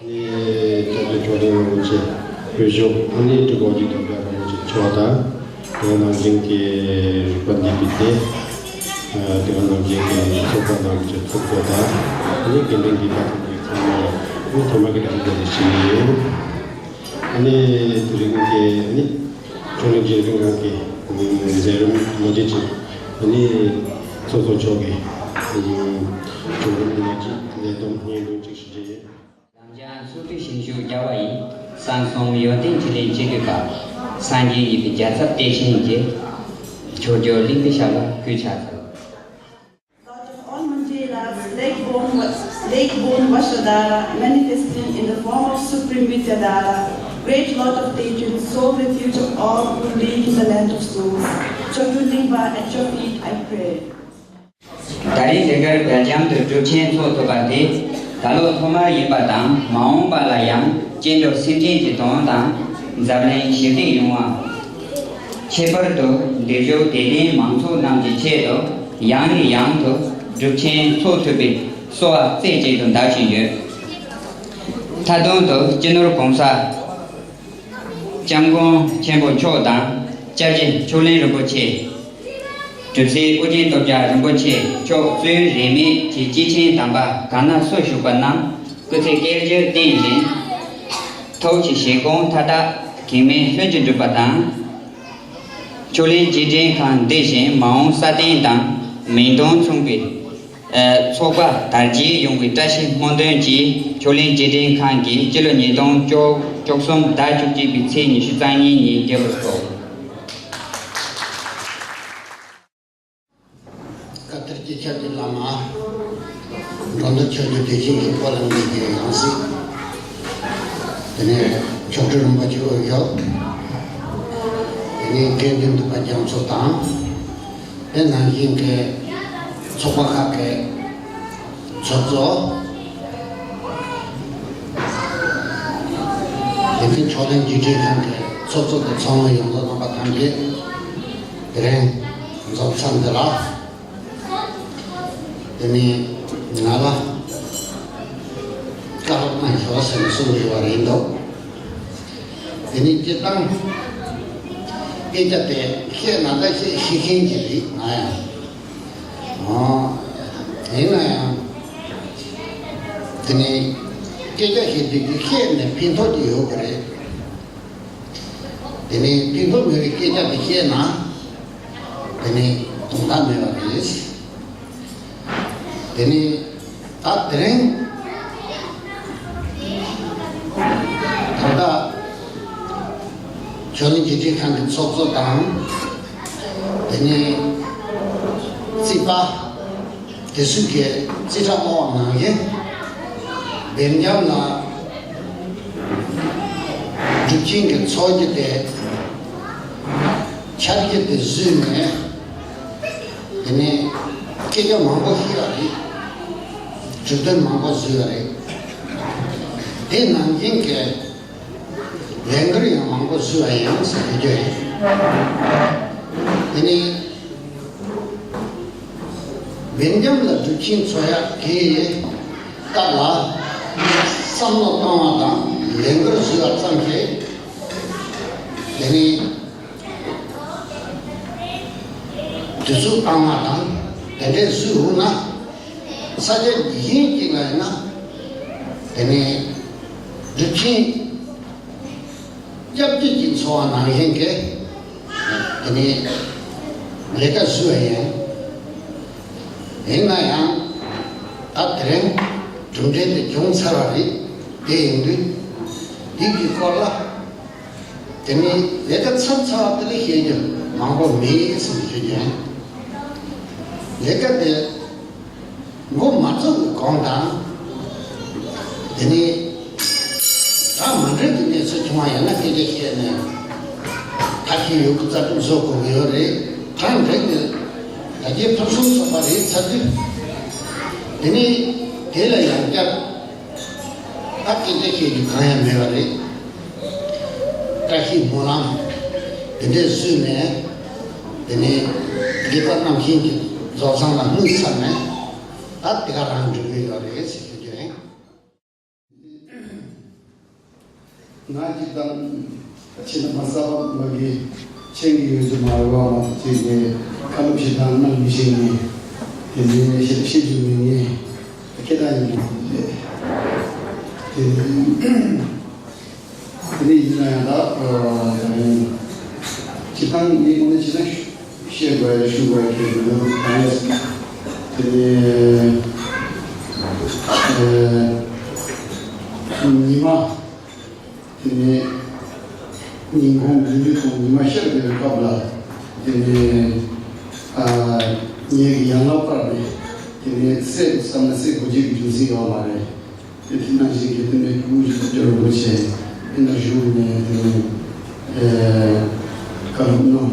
ནས་སྐྱབས་རྗེ་མཆོག་ལྡན་རིན་པོ་ཆེ་དཔེ་ཤོག་ཨ་ནི་སྤྲུལ་སྐུ་ཀྱི་དོན་དག་རིན་པོ་ཆེ་མཆོག་དང་། དེ་ནང་བཞིན་གྱི་རིག་པ་འདི་པའི་སྡེ། དེ་ནང་བཞིན་གྱི་ཚོགས་པ་ནང་གི་ཚོགས་གཙོ་དང་། ཨ་ནི་དགེ་འདུན་གྱི་བཀའ་ཐོག་གི་ཚང་མ་ལ་ཨ་ནི་ཐོག་མ་གི་བཀྲ་ཤིས་བདེ་ལེགས་ཞུ་ཡི་ཡོད། ཨ་ནི་དེ་རིང་གི་ཨ་ནི་མཆོག་གླིང་རྗེ་དྲན་ཁང་གི་མཛད་རིམ་ལོ་རྒྱུས་ཀྱི་ཨ་ནི་ཚོགས་གཙོ་མཆོག་གིས་བརྒྱུད་རིམ་ལོ་རྒྱུས་ལས་བསྡོམས་སྙན་སྒྲོན་གཅིག་ཞུ་རྒྱུ་ཡིན། རང་ཅག་ཚོགས་དྲུག་ཞིང་བཞུགས་རྒྱལ་བ་ཡི། གསང་གསུམ་ཡོན་ཏན་ཕྲིན་ལས་ཇི་སྟེ་བ། སངས་རྒྱས་ཡིད་བཞིན་རྒྱལ་ཚབ་བདེ་ཆེན་གྱི། མཆོག་གྱུར་གླིང་པའི་ཞབས་ལ་གུས་ཕྱག་འཚལ། God of all Manjeras, lake born, lake born Vasudhara, manifesting in the form of Supreme Vidyadhara, great Lord of Tejun, sole refuge of all who live in the land of souls. Chogyur Lingpa, at your feet I pray. ད་རེས་འདི་གར་སྦེལ་ཇམ་དུ་སྒྲུབ་ཆེན་འཚོགས་ཐུབ་པ་དེ་ད་ལོ་ཐོག་མར་ཡིན་པ་དང་། མ་འོངས་པ་ལ་ཡང་སྐྱེ་འགྲོ་སེམས་ཅན་གྱི་དོན་དང་འཛམ་གླིང་ཞི་བདེ་ཡོང་བ། ཁྱད་པར་དུ་འདིར་བཞུགས་དད་ལྡན་མང་ཚོགས་རྣམས་ཀྱི་ཆེད་དུ་ཡང་ནས་ཡང་དུ་སྒྲུབ་ཆེན་འཚོགས་ཐུབ་པའི་གསོལ་བ་རྩེ་གཅིག་ཏུ་གདབ་བཞིན་ཡོད། མཐའ་དོན་དུ་སྤྱི་ནོར་༸གོང་ས་༸སྐྱབས་མགོན་ཆེན་པོ་མཆོག་དང་། སྐྱབས་རྗེ་མཆོག་གླིང་རིན་པོ་ཆེ། གྲུབ་སྲས་ཨོ་རྒྱན་སྟོབས་རྒྱལ་རིན་པོ་ཆེ་མཆོག་གཙོས་རིས་མེད་ཀྱི་སྐྱེས་ཆེན་དམ་པ་གང་ན་སུ་བཞུགས་པ་རྣམས་སྐུ་ཚེ་བསྐལ་བརྒྱར་བརྟན་ཅིང་། ཐུགས་ཀྱི་བཞེད་དགོངས་མཐའ་དག་གེགས་མེད་ལྷུན་གྱིས་འགྲུབ་པ་དང་། མཆོག་གླིང་རྗེས་དྲན་ཁང་འདི་བཞིན་མ་འོངས་སྲ་བརྟན་དང་མིང་དོན་མཚུངས་པའི་ཚོགས་པ་དར་རྒྱས་ཡོང་བའི་བཀྲ་ཤིས་སྨོན་འདུན་གྱིས། མཆོག་གླིང་རྗེས་དྲན་ཁང་གིས་སྤྱི་ལོ་ཉིས་སྟོང་བཅུ་གསུམ་ཟླ་བཅུ་གཅིག་པའི་ཚེས་ཉི་ཤུ་རྩ་གཉིས་ཉིན་རྒྱལ་བར་གསོལ། བཀའ་གཏེར་གྱི་ཆར་གྱི་བླ་མ། འགྲོ་འདུལ་ཆོས་ཀྱི་དེ་བཞིན་གྱི་སྐོར་ལམ་འདི་གའི་ཡང་སྲིད། དེ་ནས་མཆོག་སྤྲུལ་རིན་པོ་ཆེ་འོས་ཤོག་དེ་ནས་དགེ་འདུན་འདུས་པ་རྒྱ་མཚོ་དང་། དེ་ནང་བཞིན་གྱི་ཚོགས་པ་ཁག་གི་ཚོགས་གཙོ། དེ་ནས་མཆོག་གླིང་རྗེས་དྲན་ཁང་གི་ཚོགས་གཙོ་དང་ཚོགས་མི་ཡོངས་རྫོགས་རྣམ་པ་ཐམས་ཅད་དེ་རིང་འཛོམས་ས་འདི་ལ། དེ་ནས་ང་ལ་བཀའ་སློབ་གནང་ཤོག་ཟེར་ནས་གསུངས་ཡོད་པ་རེད་འདུག་དེ་ནས་སྤྱིར་བཏང་སྐད་ཆ་དེ་བཤད་ན་ད་བཤད་ཤེས་མཁན་གྱི་རེད་ང་ཡང་། ཨོ། ཡིན་ན་ཡང་དེ་ནས་སྐད་ཆ་བཤད་དུས་ཀྱི་བཤད་ནས་ཕན་ཐོགས་ཀྱི་ཡོད་པ་རེད། དེ་ནས་ཕན་ཐོགས་མེད་པའི་སྐད་ཆ་དེ་བཤད་ན་དེ་ནས་དོན་དག་མེད་པ་རེད། དེ་ནས་ད་དེ་རིང་ད་ལྟ་མཆོག་གླིང་རྗེས་དྲན་ཁང་གི་ཚོགས་གཙོ་དང་། དེ་ནས་རྩིས་པ། དེ་ཚོས་ཀྱི་རྩིས་ཁྲ་བསྔོགས་པ་ནང་བཞིན། སྦེལ་ཇམ་ལ་ སྒྲུབ་ཆེན་གྱི་ཚོགས་ཀྱི་དེ་ཕྱག་རྒྱ་དེ་བཟོས་ནས། དེ་ནས་སྐད་ཆ་མང་པོ་བཤད་པ་རེད། གྲུབ་དོན་མང་པོ་བཟོས་པ་རེད། དེ་ནང་བཞིན་གྱི་ལས་འགུལ་ཡང་མང་པོ་བཟོས་པ་ཡིན་ཟེར་ཞུ་རྒྱུ་ཡིན། དེ་ནས་སྦེལ་ཇམ་ལ་སྒྲུབ་ཆེན་འཚོགས་ཡག་གི་སྐབས་ལ་བསམ་བློ་བཏང་བ་དང་ལས་འགུལ་བཟོས་པ་ཙམ་ཞིག་དེ་ནས་དུས་ཚོད་བཏང་བ་དང་དེ་འདྲའི་བཟོས་འོང་ན། ས་ཆ་གཞན་གཅིག་ལ་ཡིན་ན། དེ་ནས་སྒྲུབ་ཆེན་སྐྱབས་རྗེ་གི་འཚོགས་པ་ནང་བཞིན་གྱི་དེ་ནས་ལས་ཀ་བཟོས་པ་ཡིན། ཡིན་ན་ཡང་ད་དེ་རིང་གྲུབ་འབྲས་དེ་བྱུང་ཚར་བ་རེད། དེ་ཡིན་དུས་འདི་གི་སྐོར་ལ་དེ་ནས་ལས་ཀ་ཚར་ཚར་བ་དེ་ལས་བཤད་རྒྱུ་མང་པོ་མེད་ཟེར་ནས་བཤད་རྒྱུ་ཡིན། ལས་ཀ་དེ་འགོ་མ་བཙུགས་པའི་གོང་དང་། དེ་ནས་ད་མ་འགྲིག་གི་གནས་ཚུལ་བྱུང་བ་ཡིན་ན་སྐད་ཆ་བཤད་ནས་ཐབས་ཤེས་ཡོད་རྒུ་རྩལ་སྤྲུགས་བཟོ་དགོས་ཀྱི་ཡོད་རེད། ད་འགྲིག་གི་ད་རྒྱའི་ཕུན་སུམ་ཚོགས་པ་རེད་ཚར་དུས། དེ་ནས་དེ་ལ་ཡང་བསྐྱར་ད་སྐད་ཆ་བཤད་རྒྱུ་གང་ཡང་མེད་པ་རེད། བཀྲ་ཤིས་སྨོན་ལམ་དེ་འདྲས་བཟོས་ནས། དེ་ནས་དགེ་རྩ་རྣམ་མཁྱེན་གྱི་རྫོགས་བྱང་ལ་དངོས་ཚར་ནས། ད་དེ་ག་རང་འགྲོ་གི་ཡོད་རེད་ཟེར་ཞུ་རྒྱུ་ཡིན། ང་གཅིག་དང་ཕྱི་ནང་མ་གསར་པ་མ་གི་ཆེན་གྱི་ཡོད་ཚུལ་མ་རེད་བ། མ་གཅིག་གི་བཀའ་སློབ་ཞིག་དང་གནང་མི་ཤེས་ནས། དེ་ནས་ཤེས་ཤེས་རྒྱུ་མེད་ངེས་ཁྱེད་རང་ཡིན་རེད། དེ་ནས་དེ་ནས་ཡིན་ན་ཡང་ད་ད་རིང་སྤྱི་བཏང་ངས་དངོས་གནས་བྱས་ན་བཤད་དགོས་ཡ་ཞུ་དགོས་ཡ་གལ་མི་འདུག་གང་ཡིན་ཟེར་ན། དེ་ནས་ཨ་ཉི་མ། དེ་ནས་ཉིན་གུང་བདུན་ཅུ་དང་ཉི་མ་ཤར་བའི་སྐབས་ལ། དེ་ནས་ཨ་ངེད་ཀྱི་ཡང་ལ་བར་ནས་དེ་ནས་སྲས་བསམ་ན་སྲས་དགུ་བརྒྱད་ཀྱི་རྒྱུ་མཚན་ཡོད་མ་རེད། དེ་དེ་ནང་བཞིན་གྱི་དེ་ནས་ཀྲུའུ་ཞི་སྐྱབས་རྗེ་རིན་པོ་ཆེ་ཨེ་ན་བཞུགས་ནས་དེ་ནས་ཨེ་བཀའ་སློབ་གནང་།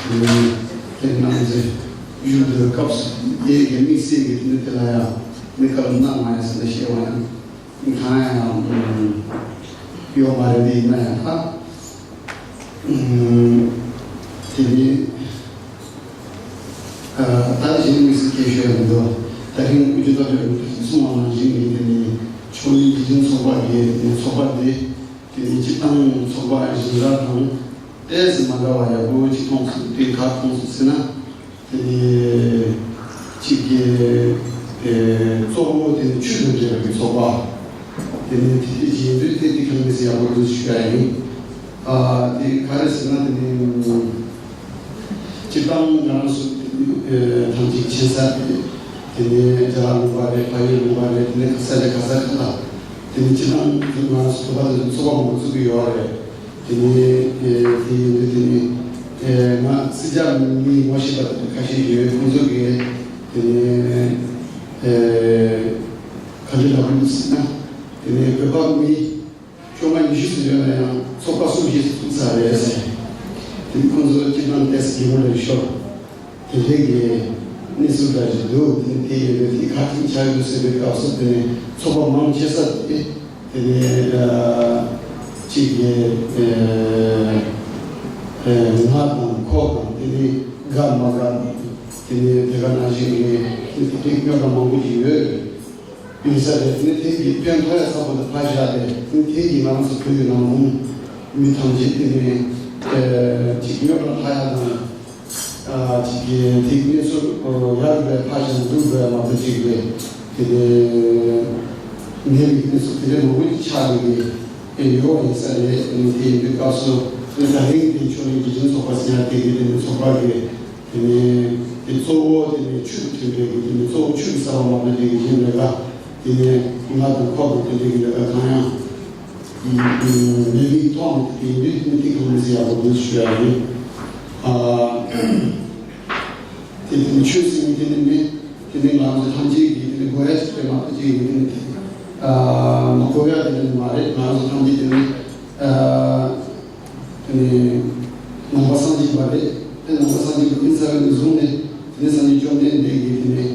དེ་ནས་དེ་གནང་རྗེས་བཞུགས་དུས་སྐབས་སུ་ངེད་ཀྱི་དམིགས་བསལ་གྱི་དེ་ནས་དེ་ལ་ཡང་ནི་བཀའ་སློབ་གནང་མ་ཡིན་ཟེར་ནས་བཤད་པ་ཡང་། གང་ཡང་ཡོད་མ་རེད། དེ་ཡིན་ན་ཡང་ད་དེ་ནི་ད་གཞན་མི་སྲིད་སྐད་ཤོད་མི་འདུག་ད་རིང་དབུ་ཁྲིད་དོ་ཅོག་གིས་གསུངས་པ་ནང་བཞིན་གྱི་དེ་ནི་ཕྱོགས་གླིང་སྒྲིག་ཁྲིམས་ཚོགས་པ་གི་དེ་ནི་ཚོགས་པ་དེ་དེ་ནི་སྤྱི་བཏང་ཚོགས་པ་གཞན་དག་དང་ཏོག་ཙམ་མ་འདྲ་བ་ཡག་པོ་ཅིག་མཐོང་སོང་། དེ་ག་མཐོང་སོང་ཟེར་ན། དེ་ནས་གཅིག་གི་དེ་གཙོ་བོ་དེ་ནི་ཆོས་དང་འབྲེལ་བའི་ཚོགས་པ། དེ་ནས་དེ་དེ་བཞིན་དུ་དེ་དེ་གང་མི་སྲིད་ཡག་པོ་འདུག་ཞུ་ཡ་ཡིན། ཨ་དེ་ག་རེ་ཟེར་ན། དེ་ནི་སྤྱིར་བཏང་ང་རང་ཚོ་དེ་ནི་ཐམས་ཅད་མཁྱེན་གསལ་རེད། དེ་ནི་རྒྱ་གར་ལུང་པ་རེད། བལ་ཡུལ་ལུང་པ་རེད། དེ་ནི་ག་ས་རེད། ག་ས་ག་ལ་དེ་ནི་སྤྱིར་བཏང་ང་རང་ཚོ་ཚོགས་པ་དེ་ཚོ་ཚོགས་པ་མང་པོ་བཙུགས་ཀྱི་ཡོད་རེད། དེ་ནས་དེ་ཡིན་དུས་དེ་ནས་ང་སྲིད་སྐྱོང་མི་ངོ་ཤེས་པ་ཁ་ཤས་ཡོད། ཁོང་ཚོ་གིས་དེ་ནས་ག་འདྲ་ལབ་ཀྱི་འདུག་ཟེར་ན། དེ་ནས་བོད་པ་མི་བཅོ་ལྔ་ཉི་ཤུ་ཙམ་ཡོད་ན་ཡང་ཚོགས་པ་གསུམ་བཞི་ཙམ་བཙུགས་ཚར་རེད་ཟེར། དེ་ནས་ཁོང་ཚོ་སྤྱིར་བཏང་ཏོག་ཙམ་སྒེར་པོ་ལ་ཤོར། དེ་འདྲའི་གི་གནས་ཚུལ་འདྲ་ཞིག་འདུག་དེ་ནི་དེ་ཡོད་པའི་དེ་ག་ཐུག་ཆགས་ཡོད་ཟེར་བའི་སྐབས་སུ། དེ་ནི་ཚོགས་པ་མང་ཆེ་ས་དེ་དེ་ནི་གཅིག་གི་ང་དང་ཁོ་དང་། དེ་ནི་དགའ་མ་དགའ་དང་། དེ་ནི་དེ་ག་ནང་བཞིན་གྱི་དེ་དེ་རྙོག་དྲ་མང་པོ་ཞིག་ཡོད། ཡིན་ས་རེད། དེ་ནི་དེ་གི་ཕན་ཐོགས་ཡ་ཚ་པོ་དེ་ཕར་བཞག་སྟེ། དེ་ནི་དེ་གི་ང་རང་ཚོ་བོད་ཡུལ་ནང་ལ་མི་ཐམས་ཅད་དེ་ནི་གཅིག་རྙོག་དྲ་ལྷག་ཡ་དང་། གཅིག་གི་དེ་གནས་ཚུལ་ཡག་དགོས་ཕར་བཞག་འགྲིག་དགོས་མ་གཏོགས། གཅིག་གི་དེ་ནས་ངན་པའི་གནས་ཚུལ་དེ་འདྲ་མང་པོ་ཞིག་ཆགས་ཡོད་ཀྱི་ཡོད་པ་ཡིན་ས་རེད། དེ་ནི་དེ་ཡིན་དུས་སྐབས་སུ་དེ་ད་རིང་དེ་ཕྱོགས་རིས་རྒྱུ་རྐྱེན་ཚོགས་པ་ཟེར་ཡ་དེ་གི་དེ་ནི་ཚོགས་པ་གི་དེ་ནས་དེ་གཙོ་བོ་དེ་ནས་ཆོས་དང་མཐུན་པའི་གི་དེ་ནས་གཙོ་བོ་ཆོས་ཀྱི་རྩ་བ་མ་གཏོགས་དེ་གི་གཞན་ལས་ཀ་དེ་ནས་ང་དང་ཁོ་དང་དེ་འདྲའི་གི་ལས་ཀ་གང་ཡང་མེད་པའི་ཐོག་ནས་དེ་ཡིན་དུས། དེ་ནི་དེ་གང་མི་ཟེར་ཡག་པོ་འདུག་ཞུ་ཡ་ཡིན། ཨ་དེ་དེ་ནི་ཆོས་ཟེར་མཁན་དེ་ནི་མེད། དེ་ནི་ང་ཚོ་ཐམས་ཅད་ཀྱིས་དེ་ནི་དགོས་ཡ་ཞིག་རེད་མ་གཏོགས། ཅིག་ཡིན་དེ་ནི་དེ་ཨ་མ་དགོས་ཡ་དེ་ནི་མ་རེད། ང་ཚོ་ཐམས་ཅད་དེ་ནི་ཨ། ནང་པ་སངས་རྒྱས་པ་རེད། དེ་ནང་པ་སངས་རྒྱས་པ་ཕེབས་ཚར་བ་ནས་བཟུང་ནས་དེ་ནས་སངས་རྒྱས་བཅོམ་ལྡན་འདས་ཀྱིས་དེ་ནས་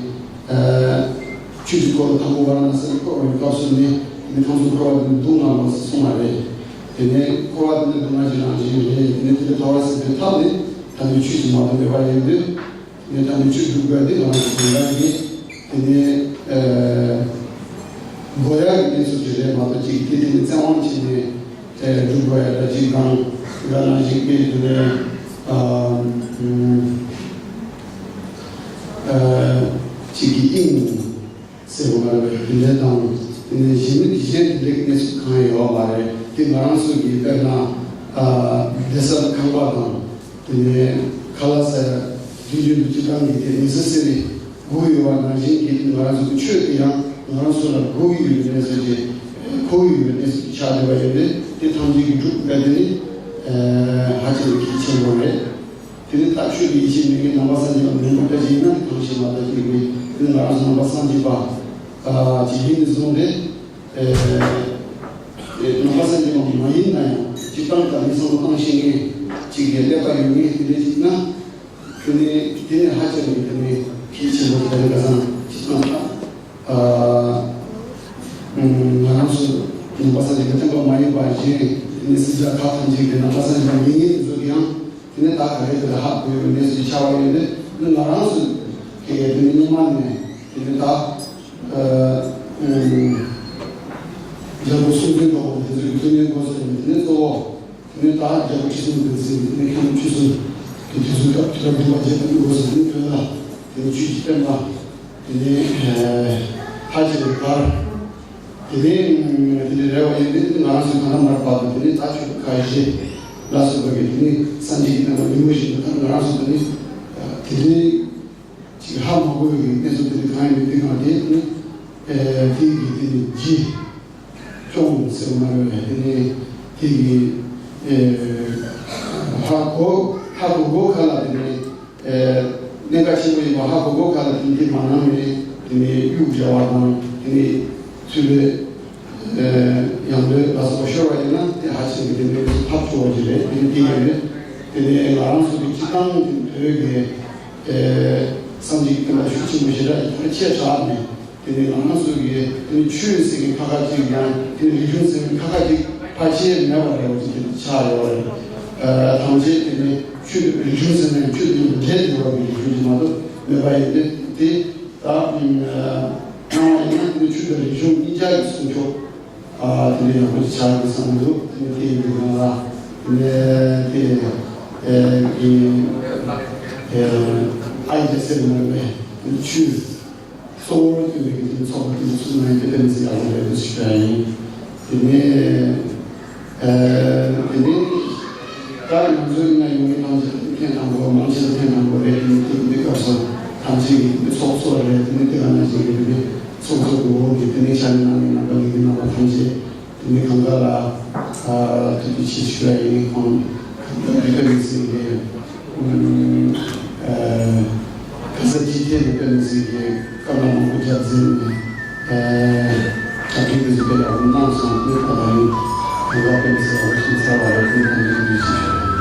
ཆོས་ཀྱི་འཁོར་ལོ་དང་པོ་ཝཱ་ར་ཎ་སི་ལ་བསྐོར་བའི་སྐབས་སུ་ནས་དེ་ནས་ཁམས་གསུམ་འཁོར་བ་དེ་ནས་སྡུག་བསྔལ་བ་གསུངས་པ་རེད། དེ་ནས་འཁོར་བ་དེ་ནས་སྡུག་བསྔལ་གྱི་རང་བཞིན་རེད། དེ་ནས་དེ་ལས་ཐར་བར་སེམས་པའི་ཐབས་ནི་དམ་པའི་ཆོས་ཀྱིས་མ་གཏོགས་མེད་པ་ཡིན་དུས། ངས་ད་ནི་ཆོས་སྒྲུབ་དགོས་དེ་ང་རང་གི་དོན་དག་གི་དེ་ནས་དགོས་ཡག་གི་གནས་ཚུལ་ཅིག་རེད་མ་གཏོགས་ཅིག་དེ་དེ་ནི་བཙན་དབང་བྱས་ནས་སྒྲུབ་དགོས་ཡག་འདྲ་ཅིག་དང་། དེ་ག་ནང་བཞིན་དེ་དེ་ནས་ཅིག་གི་དབྱིངས་ཟེར་བ་ལ་དེ་འདྲ་དང་། དེ་ནས་གཞན་མི་གཞན་དེ་འདྲའི་གནས་ཚུལ་གང་ཡང་ཡོད་མ་རེད། དེ་ང་རང་ཚོ་གི་དཔེར་ན་བསྡད་ས་ཁང་པ་དང་། དེ་ནས་ཁ་ལག་ཟ་ཡ་རྒྱུན་རྒྱུན་དུ་སྤྱིར་བཏང་གི་དེ་མི་ཟ་ཟེར་བའི་དགོས་ཡོད་པ་ནང་བཞིན་གྱི་ང་རང་ཚོ་གི་ཆོས་དེ་ཡང་ང་རང་ཚོ་ལ་དགོས་ཡོད་པའི་གནས་ཚུལ་གྱི་མཁོ་ཡོད་པའི་གནས་ཚུལ་གྱི་ཆགས་བསྡད་པ་ཡིན་པས། དེ་ཐམས་ཅད་ཀྱི་སྒྲུབ་པའི་དེ་ནི་ཧ་ཅང་གི་གལ་ཆེན་པོ་རེད། དེ་ནི་ལྟ་ཆོས་ཀྱི་ཡེ་ཤེས་མེད་མཁན་ནང་པ་སངས་རྒྱས་པ་མིན་པ་འདྲ་ཞིག་ཡིན་ན་དེ་གང་ཞིག་མ་ལྟ་ཅིག་རེད། དེ་ནི་ང་རང་ཚོ་ནང་པ་སངས་རྒྱས་པ་ཅིག་ཡིན་ནས་བཟུང་སྟེ། ནང་པ་སངས་རྒྱས་པ་མ་ཡིན་ན་ཡང་སྤྱིར་བཏང་དང་མི་བསམ་བློ་བཏང་ཤེས་མཁན་ཅིག་གི་ཀླད་པ་ཡོད་མཁན་དེ་འདྲ་ཅིག་ན། དེ་ནས་དེ་ནས་ཧ་ཅང་གི་དེ་ནས་གལ་ཆེན་པོ་དེ་ནས་ཁ་སང་སྤྱིར་བཏང་ལ་ང་རང་ཚོ་ནང་པ་སངས་རྒྱས་པ་བསྟན་པ་མ་ཡིན་པ་གཞན་དེ་ནས་སྲིད་རྒྱལ་ཁག་ཐམས་ཅད་ཀྱི་ནང་པ་སངས་རྒྱས་པ་ཡིན་མཁན་ཚོ་གི་ཡང་དེ་ནས་ད་ག་རེ་དེ་ལ་ཧ་གོ་ཡོད་གནས་ཚུལ་ཆགས་པ་ཡོད་དེ། ང་རང་ཚོ་གི་དེ་ནས་སྔོན་མ་ནས་དེ་ནས་ད། རྒྱལ་པོ་སྲོང་བཙན་སྒམ་པོ་དེ་ཚོའི་དུས་ནས་འགོ་བཙུགས་ནས་དེ་ནས་གཙོ་བོ་དེ་ནས་ད་རྒྱལ་པོ་ཁྲི་སྲོང་ལྡེ་བཙན་གྱི་དེ་ནས་མཁན་པོ་ཁྲི་སྲོང་གི་དུས་ཚོད་སྐབས་དུས་རབས་བདུན་པ་བརྒྱད་པ་ནས་འགོ་བཙུགས་ནས་བོད་ལ་དེ་ནས་ཆོས་ཀྱི་བསྟན་པ་དེ་ནས་ཧ་ཅང་གི་དར། དེ་ནས་དེ་ནས་རེ་བ་ཡིན་དེ་ང་རང་ཚོའི་གང་ལ་མར་བར་དུ་དེ་ནས་ད་ཆོས་ཁ་ཞེ་ལ་སོགས་པ་གི་དེ་ནས་སངས་རྒྱས་ཀྱི་བསྟན་པ་ལུས་པ་བཞིན་དུ་ད་ང་རང་ཚོ་དེ་ནས་དེ་ནས། ཅིག་ཧ་མ་གོ་བའི་གནས་ཚུལ་དེ་འདྲ་གང་ཡིན་མིན་དེ་གང་དེ་ནི། ཨེ་དེ་གི་དེ་ནི་རྗེ་སྐྱོང་ཟེར་བ་མ་རེད་པས། དེ་ནི་དེ་གི་ཨེ་ཧ་གོ་ཧ་གོ་གོ་ཁ་ལ་དེ་ནི་ཨེ་གནད་འགག་ཆེན་པོ་ཡིན་པ་ཧ་གོ་གོ་ཁ་ལ་དེ་འདི་མ་གནང་ནས་དེ་ནི་གཡུག་འབྲེལ་བ་དང་དེ་ནི་ཚུལ་ལས། ཡང་ལོས་ལ་སོགས་ཤོར་བ་ཡིན་ན་དེ་ཧ་ཅང་གི་དེ་འདྲའི་ཐབས་སྐྱོ་བ་ཅིག་རེད། དེ་ནི་དེ་ཡང་རེད། དེ་ནས་ང་རང་ཚོ་གི་སྤྱིར་བཏང་གི་བོད་ཀྱི་སངས་རྒྱས་ཀྱི་བསྟན་པ་ཤུགས་ཆེན་པོ་ཞེ་དྲག་ཡིན་པར་ཆེ་དྲགས་ནས། དེ་ནས་ང་རང་ཚོ་གི་དེ་ནི་ཆོས་ཟེར་མཁན་ཁ་ཁ་ཅིག་དང་དེ་ནི་རིག་གཞུང་ཟེར་མཁན་ཁ་ཁ་ཅིག་ཕལ་ཆེར་མེད་པ་རེད་བ་ཅིག་དེ་ཆགས་ཡོད་རེད། ཐམས་ཅད་དེ་ནི་ཆོས་རིག་གཞུང་ཟེར་ནས་ཆོས་དེ་ནི་འབྲེལ་ཡོད་པ་གི་རིག་གཞུང་ཅིག་མ་གཏོགས་མེད་པ་ཡིན་ཏེ། དེ་ད་སྣང་བ་ཡིན་ན་དེ་ནི་ཆོས་དང་རིག་གཞུང་གཉིས་ཆ་གི་སྲུང་སྐྱོབ། ཨ་དེ་འདྲའི་ཡག་པོ་ཅིག་ཆགས་ཡོད་བསམ་འདུག་དེ་ནས་དེ་ཡིན་དུས་ང་ལ་དེ་ནས་དེ་ཨེ་གི་ཨེ་ཨ་ཡི་རྒྱལ་སྲས་མ་རེད་པས། ཆོས་གཙོ་བོར་བསྟན་པའི་གི་དེ་ཚོགས་པ་དེ་ཚུགས་ན་ཡང་དེ་དཔེ་མི་སྲིད་ཡག་པོ་རེད་འདུག་ཞུ་ཡ་ཡིན། དེ་ནས་ཨེ་དེ་ནས་ད་ང་ཚོའི་ནང་ཡོང་མཁན་ཐམས་ཅད་ཐེངས་དང་པོ་མང་ཆེ་བ་ཐེངས་དང་པོ་རེད། དེ་ནས་དེ་འདི་སྐབས་སུ་ཐམས་ཅད་ཀྱི་དེ་ཚོགས་གཙོ་རེད། དེ་ནས་དེ་ག་ནང་བཞིན་གྱི་དེ་ཚོགས་གཙོ་གི་འོག་གི་དེ་ནས་ཕྱག་ལས་གནང་མཁན་རྣམ་པ་ལས་ཀྱི་རྣམ་པ་ཐམས་ཅད། དེ་ནས་གང་ག་ལ་ཐུགས་རྗེ་ཆེ་ཞུ་ཡ་ཡིན། ཁོང་གང་ག་ལ་དཔེ་མི་སྲིད་ཀྱི་ག་ས་ཅི་ཐད་ནས་དཔེ་མི་སྲིད་ཀྱི་བཀའ་མོལ་མང་པོ་རྒྱབ་མཛད་ནས་གྲ་སྒྲིག་དེ་ཚོ་དཔེ་ཡག་པོ་གནང་སོང་། དེ་ནས་ད་ལྟ་ཡིན་གང་ག་དཔེ་མི་སྲིད་ཡག་པོ་ཞིག་ཚར་བ་རེད། དེ་ནས་གང་ག་ཐུགས་རྗེ་ཆེ་ཞུ་ཡ་ཡིན།